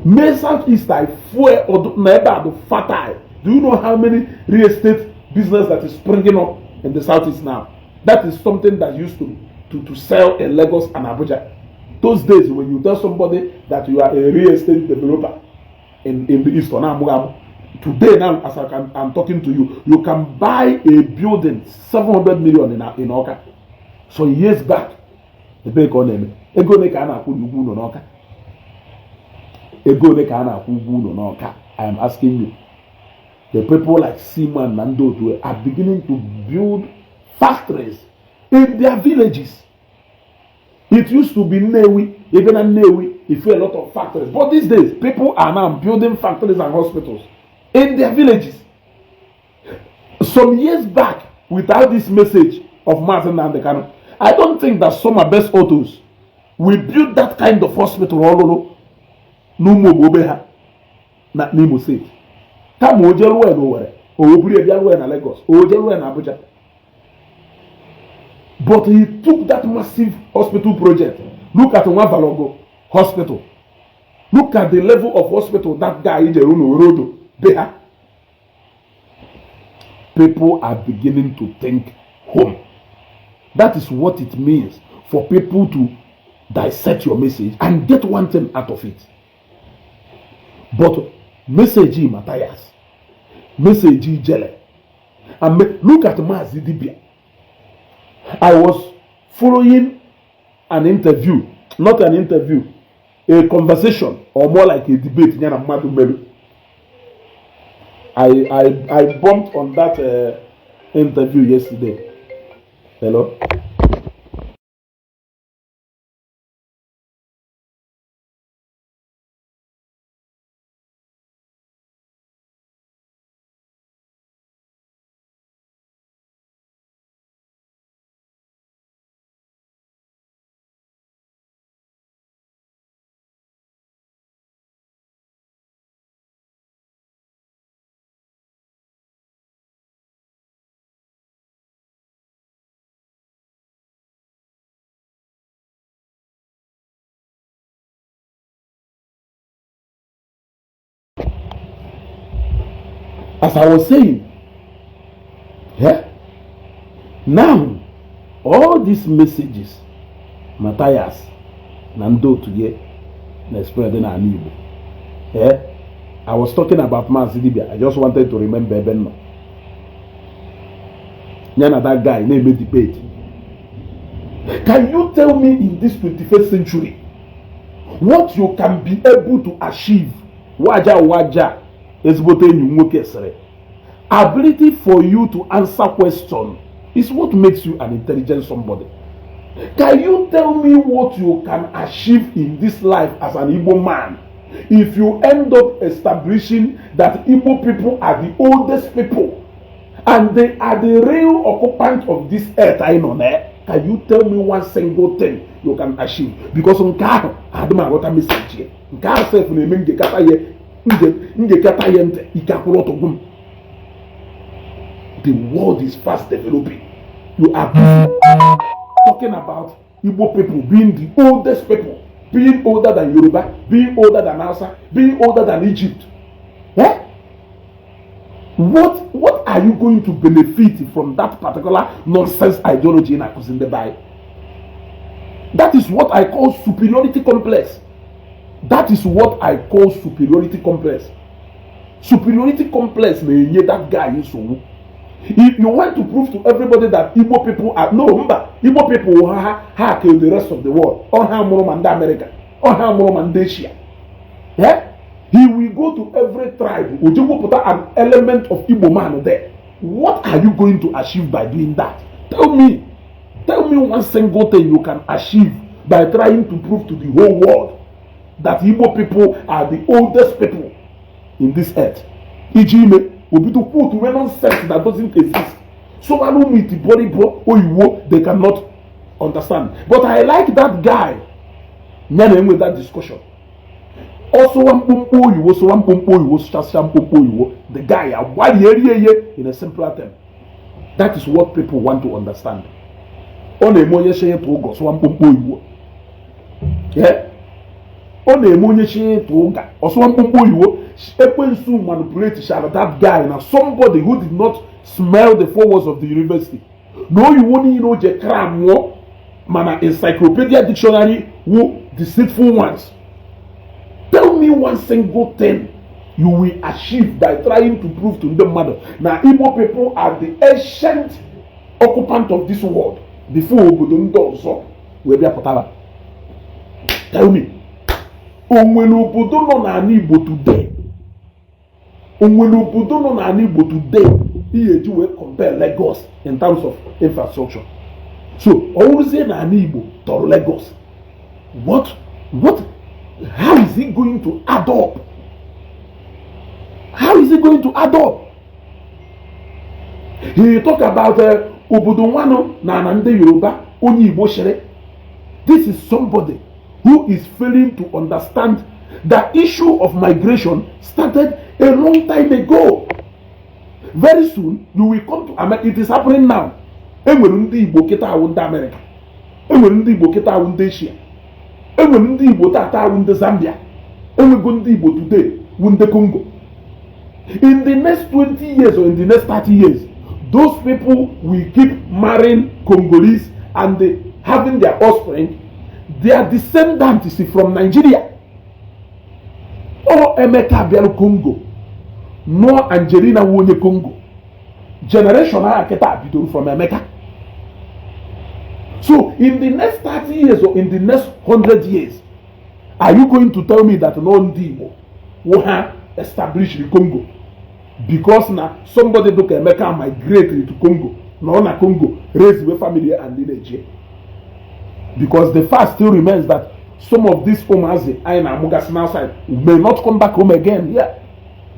May Southeast I fuel na ebe a dị fertile. Do you know how many real estate business that is springing up in the Southeast now? That is something that used to sell in Lagos and Abuja. Those days when you tell somebody that you are a real estate developer in the East or now, today now, as I'm talking to you, you can buy a building 700 million in Awka. Some years back, ebe ka ọ na-eme, ego ole ka a na-akwụ n'ugwu ụlọ n'Ọka? Ego ole ka a na-akwụ ụgwọ ụlọ n'Ọka? I am asking you. The people like Seaman na ndị otu are beginning to build factories in their villages. It used to be Nnewi, even na Nnewi, you feel a lot of factories. But these days, people are now building factories and hospitals in their villages. Some years back, without this message of Mazi Nnamdi Kanu, I don't think that some of Best Autos will build that kind of hospital all over n'ụmụ ogbe ha na n'Imo State. Kama o jee rụọ ya n'Owerri, o buru ya bịa rụọ ya na Lagos, o jee rụọ ya na Abuja. But he took that massive hospital project. Look at Nwavalogo Hospital. Look at the level of hospital that guy jere n'Orodo be ha. People are beginning to think home. That is what it means for people to dissect your message and get one thing out of it. But message Matthias, message Ijele, and look at Mazi Dibia. I was following an interview, not an interview, a conversation, or more like a debate. Ya na mmadụ mere. I bumped on that interview yesterday. Hello? As I was saying, yeah, now all these messages Matthias na ndị otu ya na-spread n'ala Igbo. Yeah, I was talking about Mazi Dibia. I just wanted to remember ebe m nọ. Ya na that guy na-eme debate. Can you tell me in this 21st century what you can be able to achieve? Waja waja ezigbote enyi m nwoke sịrị, ability for you to answer question is what makes you an intelligent somebody. Can you tell me what you can achieve in this life as an Igbo man if you end up establishing that Igbo people are the oldest people and they are the real occupant of this earth anyị nọ na? Can you tell me one single thing you can achieve? Because nke ahụ adị m aghọta message ya. Nke ahụ sef na-eme ngekata ya ngekata ya ntị ike akwụrụ ọtọ gwụ m. The world is fast developing. You are busy talking about Igbo people being the oldest people, being older than Yoruba, being older than Hausa, being older than Egypt. Eh? What are you going to benefit from that particular nonsense ideology in akụzi ndị be anyị? That is what I call superiority complex. That is what I call superiority complex. Superiority complex na-enye that guy nsogbu. If you want to prove to everybody that Igbo people are no, mba, Igbo people ha ha kill the rest of the world. Ọ ha mụrụ ma ndị America, ọ ha mụrụ ma ndị Asia. Yeah? He will go to every tribe, ojewepụta an element of Igbo man there. What are you going to achieve by doing that? Tell me. Tell me one single thing you can achieve by trying to prove to the whole world that Igbo people are the oldest people in this earth. Iji ime obido quote wey nonsense that doesn't exist. So ụmụ itiboribo oyiwo they cannot understand. But I like that guy. Ya na-enwe that discussion. Ọ sụwa mkpụmkpụ oyiwo, sụwa mkpụmkpụ oyiwo, sụchasịa mkpụmkpụ oyiwo, the guy agbalierie ihe in a simpler term. That is what people want to understand. Ọ na-eme onye shi ịtụ ụgọ sụwa mkpụmkpụ oyiwo. Yeah? Ọ na-eme onye shi ịtụ ụga ọsụwa mkpụmkpụ oyiwo. Ekwensu manipulate shall that guy na somebody who did not smell the four walls of the university na oyiwo niile o je cram nwụọ, mana encyclopedia dictionary wu deceitful ones. Tell me one single thing you will achieve by trying to prove to ndị mmadụ na Igbo people are the ancient occupant of this world before obodo ndị ọzọ wee bịa pụtara. Tell me, o nwere obodo nọ n'ala Igbo today, o nwere obodo nọ n'ala Igbo today ihe eji wee compare Lagos in terms of infrastructure? So ọ wụrụzie n'ala Igbo tọrọ Lagos, what how is it going to add up? How is it going to add up? He talk about obodo nwanụ na na ndị Yoruba onye Igbo shiri. This is somebody who is failing to understand the issue of migration started a long time ago. Very soon you will come to America. It is happening now. Enwere ndị Igbo kịta awụ ndị America, enwere ndị Igbo kịta awụ ndị Asia, enwere ndị Igbo tata awụ ndị Zambia, enwego ndị Igbo today wụ ndị Congo. In the next 20 years or in the next 30 years, those people will keep marrying Congolese and they, having their offspring, their descendant is from Nigeria. Ọ Emeka bịara Congo nụọ Angelina wụ onye Congo. Generation a kịta bidoro from Emeka. So in the next 30 years or in the next 100 years, are you going to tell me that no ndị Igbo wụ ha establish the Congo? Because na somebody dụka Emeka migrate to Congo, nọ na Congo raise we family and lineage. Because the fact still remains that some of these ụmụazị anyị na-amụgasị outside may not come back home again. Yeah,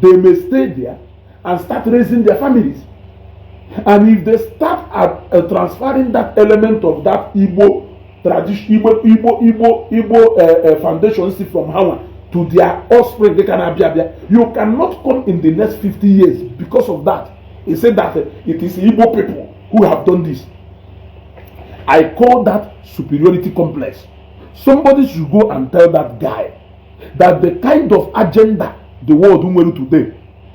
they may stay there and start raising their families, and if they start transferring that element of that Igbo tradition, Igbo foundation si from hawa to their offspring, they can abịa abịa. You cannot come in the next 50 years because of that. He said that it is Igbo people who have done this. I call that superiority complex. Somebody should go and tell that guy that the kind of agenda the world nwere today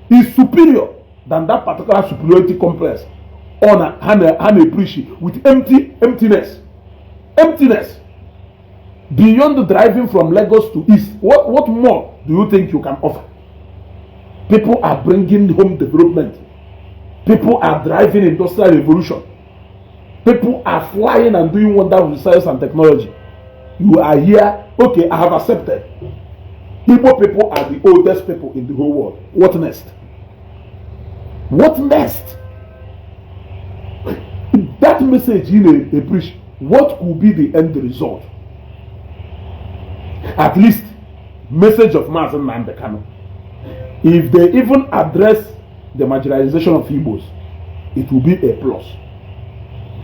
is superior than that particular superiority complex ọ na ha na-preach with empty emptiness, emptiness beyond driving from Lagos to East. What more do you think you can offer? People are bringing home development, people are driving industrial revolution, people are flying and doing wonder with science and technology. You are here. Okay, I have accepted Igbo people are the oldest people in the whole world. What next? What next? That message in a preach, what could be the end result? At least message of Mazi Nnamdi Kanu, if they even address the marginalization of Igbos, it will be a plus.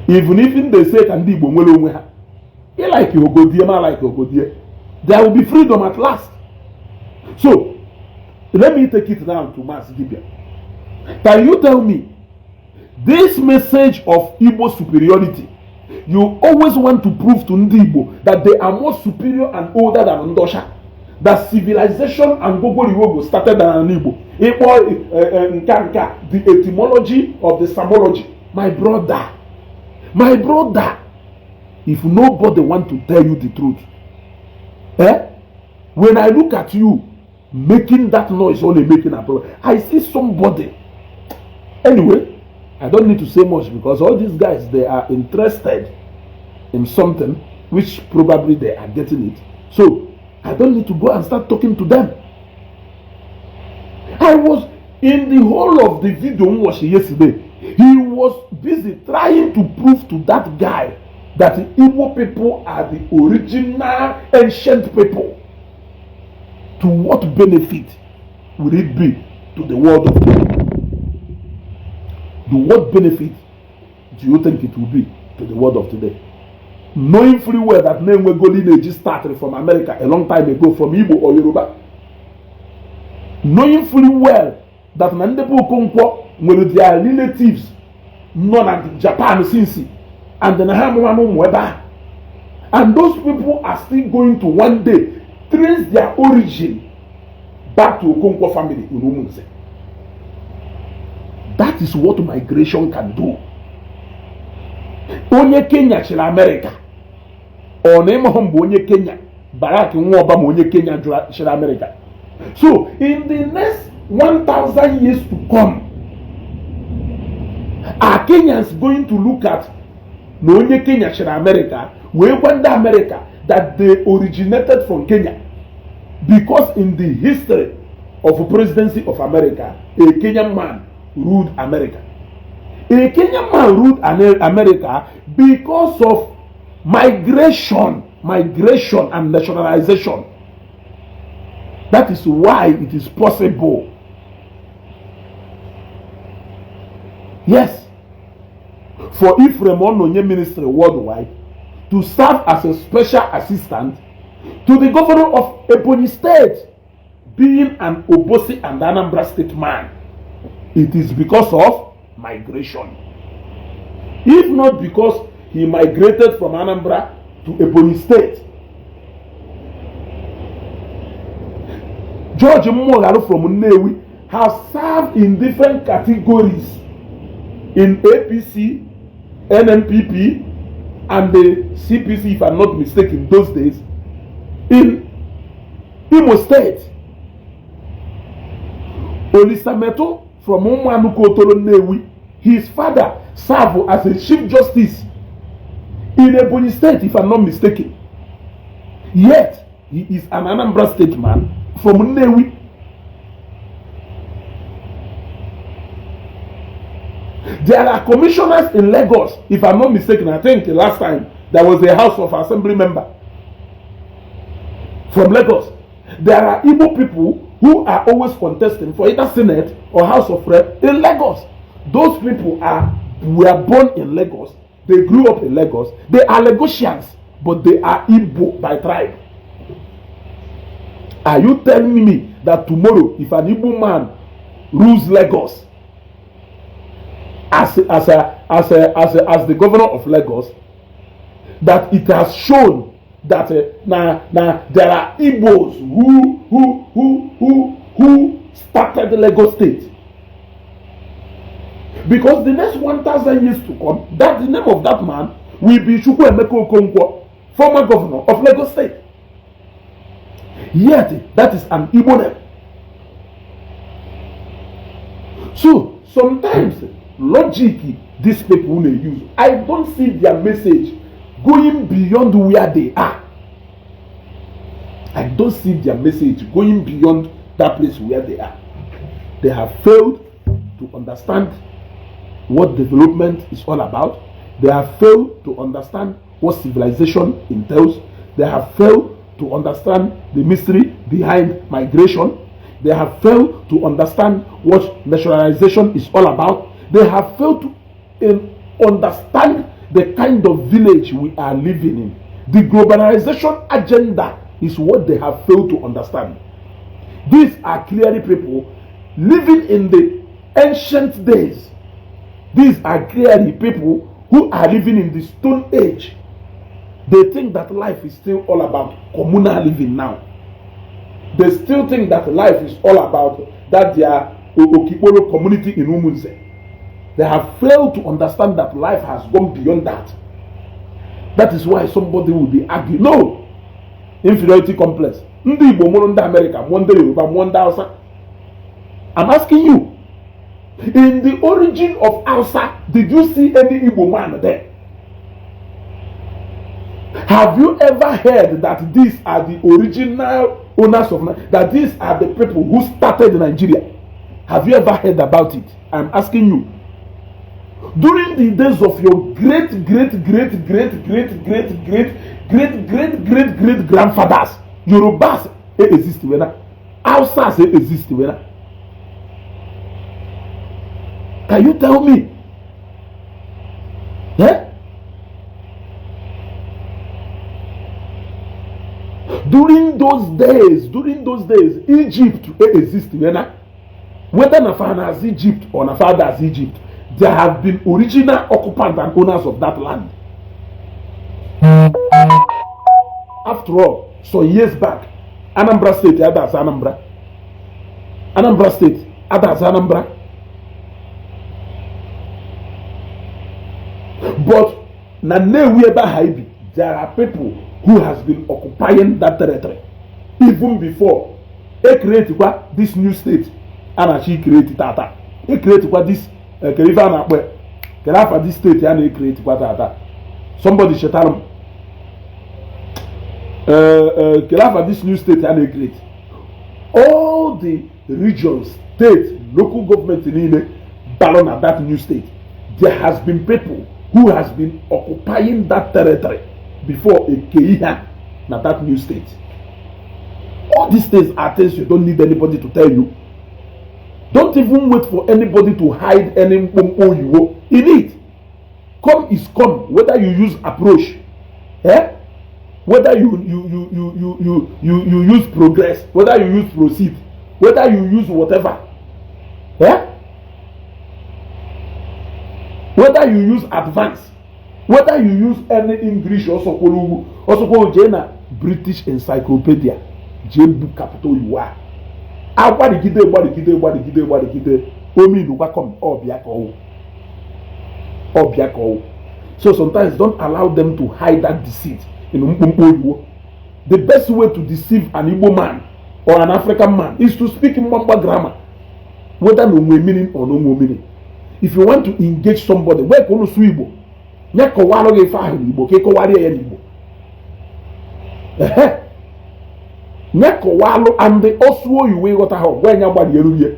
Even if they say ka ndị Igbo nwere onwe ha, ị like ogodie ma like ogodie, there will be freedom at last. So let me take it now to Mazi Dibia. Can you tell me this message of Igbo superiority you always want to prove to ndị Igbo, that they are more superior and older than ndị ọcha, that civilization and gogoriwogo started than Igbo, ịkpọ nka the etymology of the samology? My brother, my brother, if nobody want to tell you the truth, eh, when I look at you making that noise, only making abroad, I see somebody. Anyway, I don't need to say much because all these guys, they are interested in something which probably they are getting it. So I don't need to go and start talking to them. I was in the whole of the video m watched yesterday. He was busy trying to prove to that guy that the Igbo people are the original ancient people. To what benefit will it be to the world of today? To what benefit do you think it will be to the world of today? Knowing fully well that na-enwego lineage started from America a long time ago from Igbo or Yoruba. Knowing fully well that na ndị bụ Okonkwo nwere their relatives nọ na Japan since and na ha amụma ụmụ ebe ahụ. And those people are still going to one day trace their origin back to Okonkwo family in Umunze. That is what migration can do. Onye Kenya chịrị America, ọ na ịmahụ mgbe onye Kenya, Barack nwa Obama, onye Kenya chịrị America. So in the next 1000 years to come, are Kenyans going to look at na onye Kenya chịrị America wee gwa ndị America that they originated from Kenya? Because in the history of presidency of America, a Kenyan man ruled America. A Kenyan man ruled America because of migration, migration and nationalization. That is why it is possible, yes, for Ephraim Ononye Ministry Worldwide to serve as a special assistant to the governor of Ebonyi State, being an Obosi and Anambra State man. It is because of migration. If not because he migrated from Anambra to Ebonyi State, George Moghalu from Nnewi has served in different categories in APC, NNPP, and the CPC, if I'm not mistaken, those days, in Imo State. Olisameto from Umuanuka Otolo Nnewi, his father served as a chief justice in Ebonyi State, if I'm not mistaken. Yet, he is an Anambra State man from Nnewi. There are commissioners in Lagos, if I'm not mistaken. I think the last time there was a House of Assembly member from Lagos. There are Igbo people who are always contesting for either Senate or House of Rep in Lagos. Those people were born in Lagos. They grew up in Lagos. They are Lagosians, but they are Igbo by tribe. Are you telling me that tomorrow, if an Igbo man rules Lagos as the governor of Lagos, that it has shown that now there are Igbos who started Lagos State? Because the next 1,000 years to come, that the name of that man will be Chukwuemeka Okonkwo, former governor of Lagos State. Yet, that is an Igbo name. So, sometimes, logic these people may use, I don't see their message going beyond where they are. I don't see their message going beyond that place where they are. They have failed to understand what development is all about. They have failed to understand what civilization entails. They have failed to understand the mystery behind migration. They have failed to understand what nationalization is all about. They have failed to understand the kind of village we are living in. The globalization agenda is what they have failed to understand. These are clearly people living in the ancient days. These are clearly people who are living in the Stone Age. They think that life is still all about communal living now. They still think that life is all about that their Okikporo community in Umunze. They have failed to understand that life has gone beyond that. That is why somebody will be arguing. No! Inferiority complex. Ndị Igbo mụrụ ndị America, mụọ ndị Yoruba, mụọ ndị Hausa. I'm asking you. In the origin of Hausa, did you see any Igbo man there? Have you ever heard that these are the original owners of, that these are the people who started Nigeria? Have you ever heard about it? I'm asking you. During the days of your great, great, great, great, great, great, great, great, great, great, great grandfathers, Yorubas exist when Hausas exist when. Can you tell me? Eh? During those days, Egypt exist when, whether na fa as Egypt or na father as Egypt, there have been original occupants and owners of that land. After all, some years back, Anambra State others Anambra, Anambra State others Anambra, but na Nnewi ebe ahụ ibi, there are people who has been occupying that territory even before e create kwa this new state a na-achọ create tata, e create kwa this kere ife a na-akpọ ya, kere afa this state a na-create kwa tata. Somebody chetara m, kere afa this new state a na-create. All the regions, state, local government niile balụ na that new state, there has been people who has been occupying that territory before eke ihe na that new state. All these things are things you don't need anybody to tell you. Don't even wait for anybody to hide any mkpomkpo oyiwo in it. Come is come, whether you use approach, eh, whether you use progress, whether you use proceed, whether you use whatever, eh, whether you use advance, whether you use any English, ọsọkwuru ugwu ọsọkwuru, jee na British Encyclopedia, jee bu capital oyiwo a agbarigide, gbarigide, gbarigide, gbarigide, omi gwakọm ọbịa ka ọwụ, ọbịa ka ọwụ. So sometimes don't allow them to hide that deceit in mkpụmkpụ oyiwo. The best way to deceive an Igbo man or an African man is to speak mgbamgba grammar, whether na onwe meaning or no nwe meaning. If you want to engage somebody, wee ka unu sụọ Igbo, nye kọwalụ gị ife ahụ n'Igbo ka ị kọwarịa ya n'Igbo. Ehe, nye kọwalụ and ọsụọ oyiwo ịghọta ha, gwa ya gbara eru ya.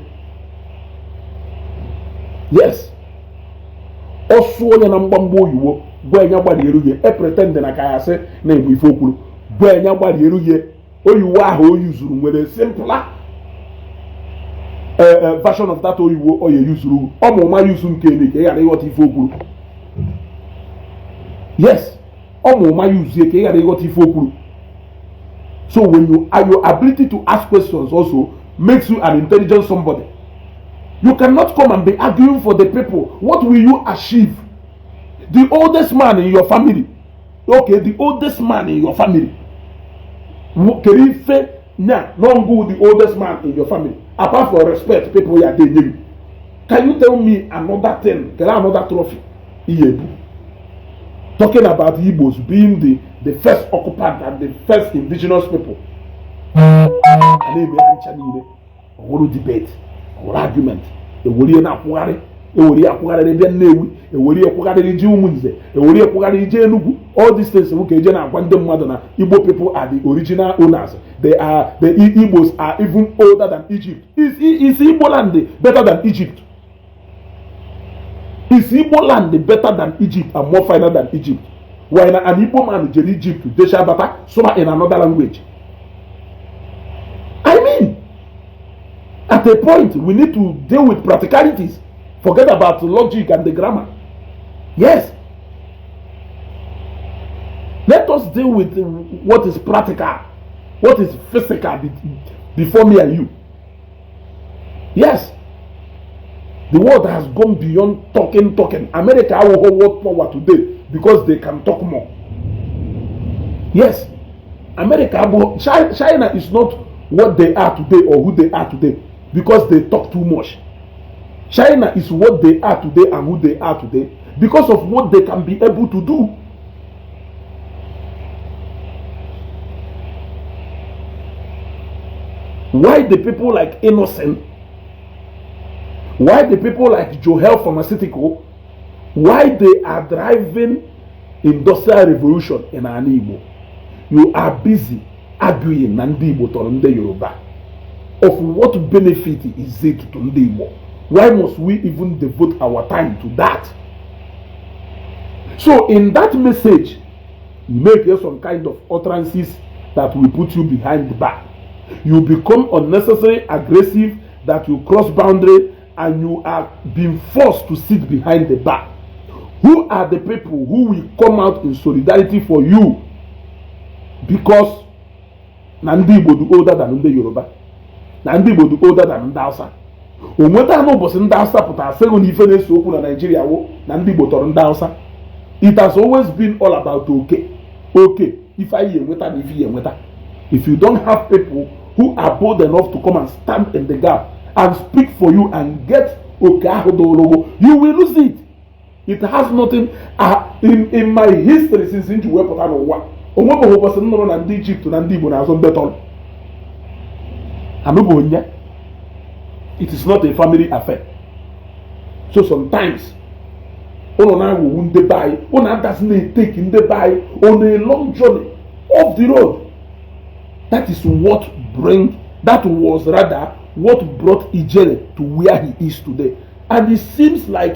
Yes, ọsụọ ya na mgbamgba oyiwo, gwa ya gbara eru ya. E pretend na ka ya sị na-egbu ife okwuru, gwa ya gbara eru ya. Oyiwo ahụ o yuzuru nwere simpler version of that oyiwo ọ ya yuzuru ọmụma yuzu nke eme ka ị ghara ịghọta ife okwuru. Yes, ọmụma yuzie ka ị ghara ịghọta ife okwuru. So when you your ability to ask questions also makes you an intelligent somebody. You cannot come and be arguing for the people. What will you achieve? The oldest man in your family, okay, the oldest man in your family, kedu ife nya nongu? The oldest man in your family, apart from respect people ya dey nye you, can you tell me another thing? Kedu another trophy iye ebu, talking about Igbos being the first occupant and the first indigenous people? A na-eme ha ncha niile ọhụrụ debate, ọhụrụ argument, ewere ihe na-akwụgharị, ewere ya akwụgharịrị bịa Nnewi, ewere ya kwụgharịrị ji Ụmụnze, ewere ya kwụgharịrị ji Enugu. All these things bụ ka eje na-agwa ndị mmadụ na Igbo people are the original owners. They are the Igbos are even older than Egypt. Is Igbo land better than Egypt? Is Igbo land better than Egypt and more finer than Egypt? Why na an Igbo man jere Egypt desha bata sụba in another language? I mean, at a point we need to deal with practicalities. Forget about logic and the grammar. Yes, let us deal with what is practical, what is physical before me and you. Yes, the world has gone beyond talking, talking. America will hold world power today because they can talk more. Yes, America, China is not what they are today or who they are today because they talk too much. China is what they are today and who they are today because of what they can be able to do. Why the people like Innocent Why the people like Joel Pharmaceutical, why they are driving industrial revolution in ala Igbo? You are busy arguing na ndị Igbo tọrọ ndị Yoruba. Of what benefit is it to ndị Igbo? Why must we even devote our time to that? So in that message, you make some kind of utterances that will put you behind the bar. You become unnecessarily aggressive, that you cross boundary and you are being forced to sit behind the bar. Who are the people who will come out in solidarity for you because na ndị Igbo dị older than ndị Yoruba, na ndị Igbo dị older than ndị Hausa? O nweta n'ụbọchị ndị Hausa pụtara sịgụ na ife na-ese okwu na Nigeria wụ na ndị Igbo tọrọ ndị Hausa. It has always been all about oke oke, ife anyị enweta na ife ya enweta. If you don't have people who are bold enough to come and stand in the gap and speak for you and get oke ahụ dorogo, you will lose it. It has nothing in my history since m ji wepụta n'ụwa, onwebeghị ụbọchị m nụrụ na ndị Egypt na ndị Igbo na-azụ ndị tọrọ anụbụ onye. It is not a family affair. So sometimes ụnụ na-aghọgbu ndị be anyị, ụnụ adasị na-eteki ndị be anyị on a long journey off the road. That is what bring, that was rather what brought Ijele to where he is today, and it seems like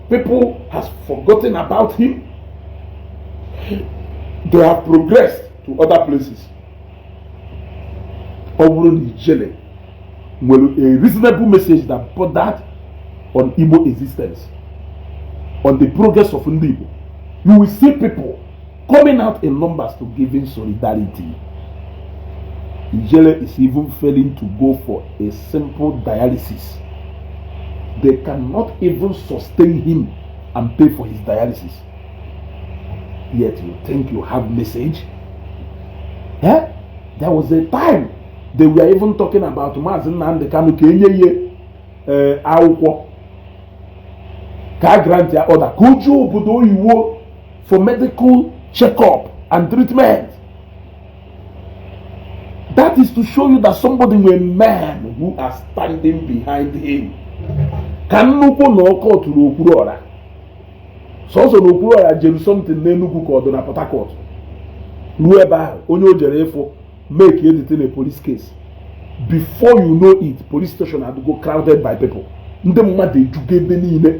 people has forgotten about him. They have progressed to other places. Ọ bụrụ na Ijele nwere a reasonable message that bordered on Igbo existence, on the progress of ndị Igbo, you will see people coming out in numbers to give in solidarity. Ijele is even failing to go for a simple dialysis. They cannot even sustain him and pay for his dialysis. Yet you think you have message? Eh? There was a time they were even talking about Maazị Nnamdi Kanu ka enye ya akwụkwọ ka a grant ya order ka o jee obodo oyibo for medical check-up and treatment. That is to show you that somebody nwere men who are standing behind him. Ka nnukwu na ọkọ tụrụ Okwuru Ọra, sọsọ na Okwuru Ọra jere something n'Enugu ka ọ dị na Port Harcourt, ruo ebe ahụ, onye o jere ịfụ make editing a police case. Before you know it, police station had go crowded by people. Ndị mmadụ ejugo ebe niile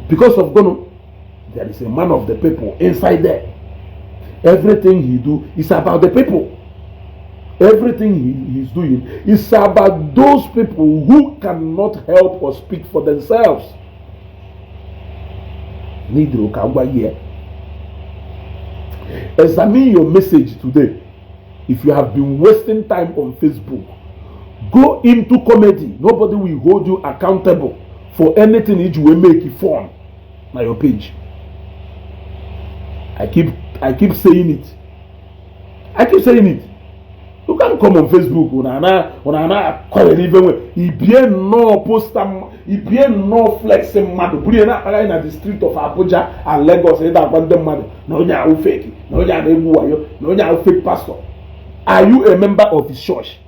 because of gịnị? There is a man of the people inside there. Everything he do is about the people. Everything he is doing is about those people who cannot help or speak for themselves. Need ka gwa ya. Examine your message today. If you have been wasting time on Facebook, go into comedy. Nobody will hold you accountable for anything iji wee make fun na your page. I keep saying it, I keep saying it. You can come on Facebook, una akọrọ ife nwe ibie nnọọ poster, ibie nnọọ flex mmadụ buru ya na-akpagharị na the street of Abuja and Lagos, ịda agwa ndị mmadụ na onye ahụ fake, na onye a na-egwu wayo, na onye ahụ fake pastor. Are you a member of his church?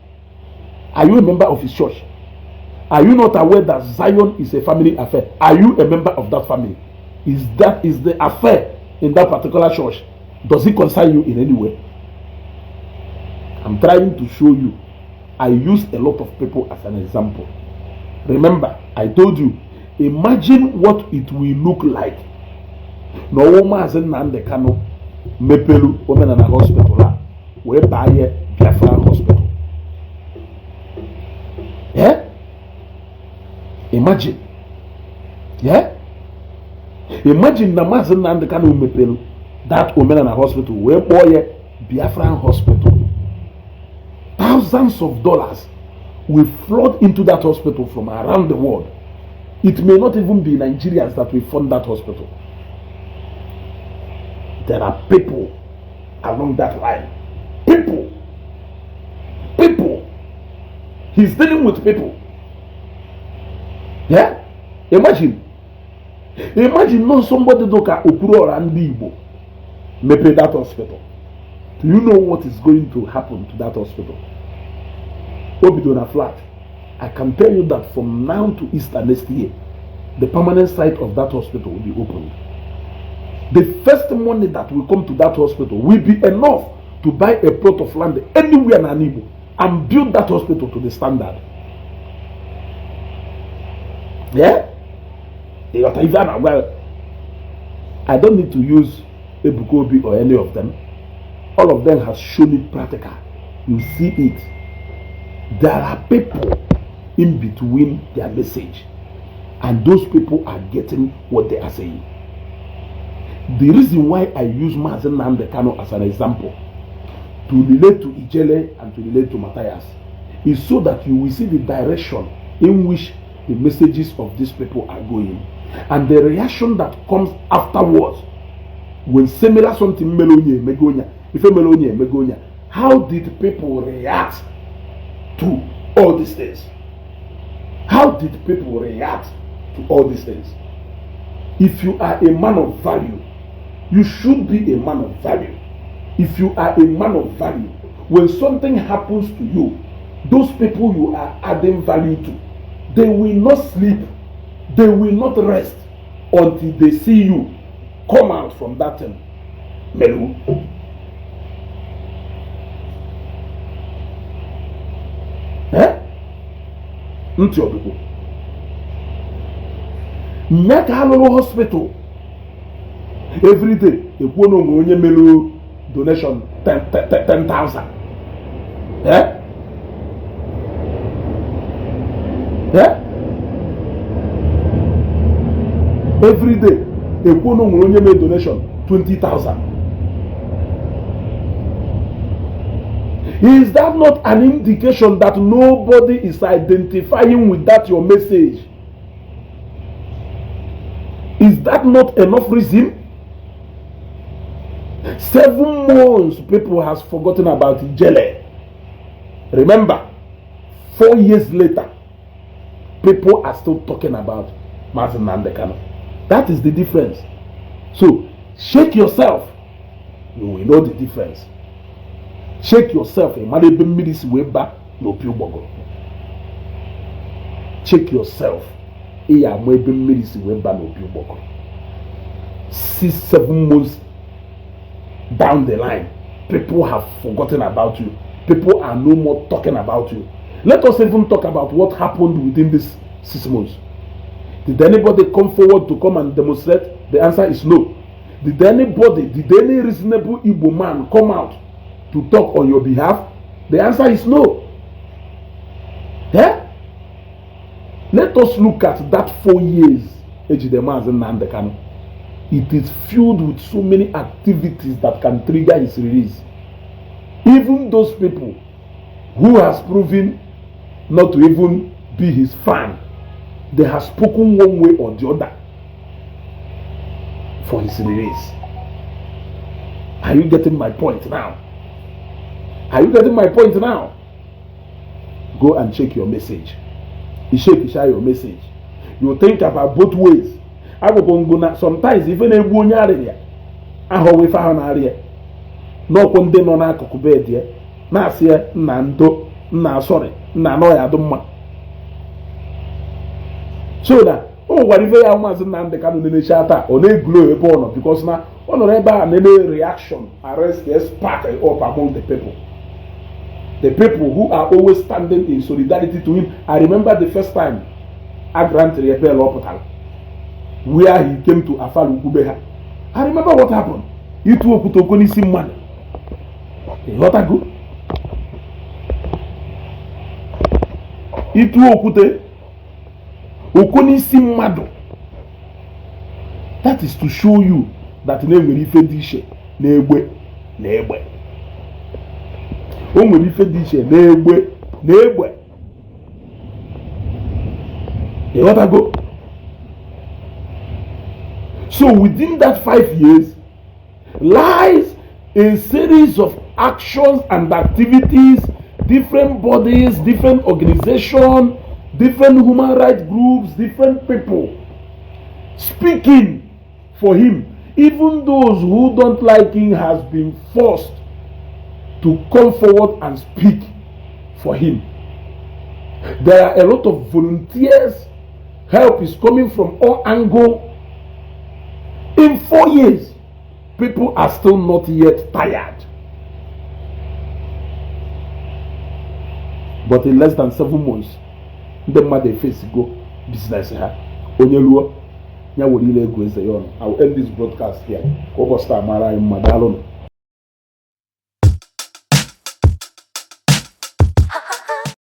Are you a member of his church? Are you not aware that Zion is a family affair? Are you a member of that family? Is that, is the affair in that particular church, does it concern you in any way? I'm trying to show you. I use a lot of people as an example. Remember, I told you, imagine what it will look like na ọwụ Maazị Nnamdi Kanu mepelu Omenala Hospital a wee baa ya Biafra Hospital. Eh? Imagine, yeah? Imagine na Maazị Nnamdi Kanu mepelu that Omenala Hospital wee kpọọ ya Biafran Hospital. Thousands of dollars will flood into that hospital from around the world. It may not even be Nigerians that will fund that hospital. There are people along that line. People. People. He's dealing with people. Yeah? Imagine. Imagine not somebody ka Okwuluora ndị Igbo mepee that hospital. Do you know what is going to happen to that hospital? O bido na flat. I can tell you that from now to Easter next year, the permanent site of that hospital will be opened. The first money that will come to that hospital will be enough to buy a plot of land anywhere in Anigbo and build that hospital to the standard. Yeah? Ịghọta ife a na-agwa ya? I don't need to use Ebuka Obi or any of them. All of them has shown it practical. You see it. There are people in between their message, and those people are getting what they are saying. The reason why I use Mazi Nnamdi Kanu as an example to relate to Ijele and to relate to Matthias is so that you will see the direction in which the messages of these people are going and the reaction that comes afterwards when similar something mere onye emego onye, ife mere onye emego onye. How did people react to all these things? How did people react to all these things? If you are a man of value, you should be a man of value. If you are a man of value, when something happens to you, those people you are adding value to, they will not sleep, they will not rest until they see you come out from that thing. Melu. Eh? Ntị ọdụkwu. Nya ka alụrụ hospital every day ekwuo na onwe onye melu donation 10,000. Eh? Eh? Every day ekwuo na onwere onye mee donation 20,000. Is that not an indication that nobody is identifying with that your message? Is that not enough reason? 7 months, people has forgotten about Ijele. Remember, 4 years later, people are still talking about Mazi Nnamdi Kanu. That is the difference. So, shake yourself. You will know the difference. Shake yourself. Ị mara ebe mmiri si wee ba n'opi ụgbọgụrụ. Check yourself. Ị ya ama ebe mmiri si wee ba n'opi ụgbọgụrụ. 6, 7 months down the line, people have forgotten about you. People are no more talking about you. Let us even talk about what happened within these 6 months. Did anybody come forward to come and demonstrate? The answer is no. Did anybody, did any reasonable Igbo man come out to talk on your behalf? The answer is no. Eh? Let us look at that 4 years ejide Maazị Nnamdi Kanu. It is filled with so many activities that can trigger his release. Even those people who has proven not to even be his fan, they have spoken one way or the other for his release. Are you getting my point now? Are you getting my point now? Go and check your message. You check your message. You think about both ways. Agwụkwọ ngụ na sometimes ife na-egbu onye arịrịa ahụghị ife ahụ na-arịa n'ọkwụ ndị nọ n'akụkụ bed ya na-asị ya nna ndo nna sorry nna anọ ya adụ mma so na o nwekwara ife ya Maazị Nnamdi Kanu na-emecha taa ọ na-eglo ebe ọ nọ because na ọ nọrọ ebe a na-eme reaction arrest the spark up among the people, the people who are always standing in solidarity to him. I remember the first time a granted ya bail ọ pụtara where he came to Afara Ukwu be ha. I remember what happened. Ịtụ okwute okwe n'isi mmadụ ịghọtago ịtụ okwute okwe n'isi mmadụ. That is to show you that na enwere ife dị iche na egbe na egbe. O nwere ife dị iche na egbe na egbe. Ịghọtago? So within that 5 years lies a series of actions and activities, different bodies, different organizations, different human rights groups, different people speaking for him. Even those who don't like him has been forced to come forward and speak for him. There are a lot of volunteers. Help is coming from all angles. In 4 years, people are still not yet tired. But in less than 7 months, ndị mmadụ efesigo business ha. Onye ruo ya were ile ego eze ya ọnụ. I will end this broadcast here. Ka ụbọchị taa mara anyị mma. Daalụnụ.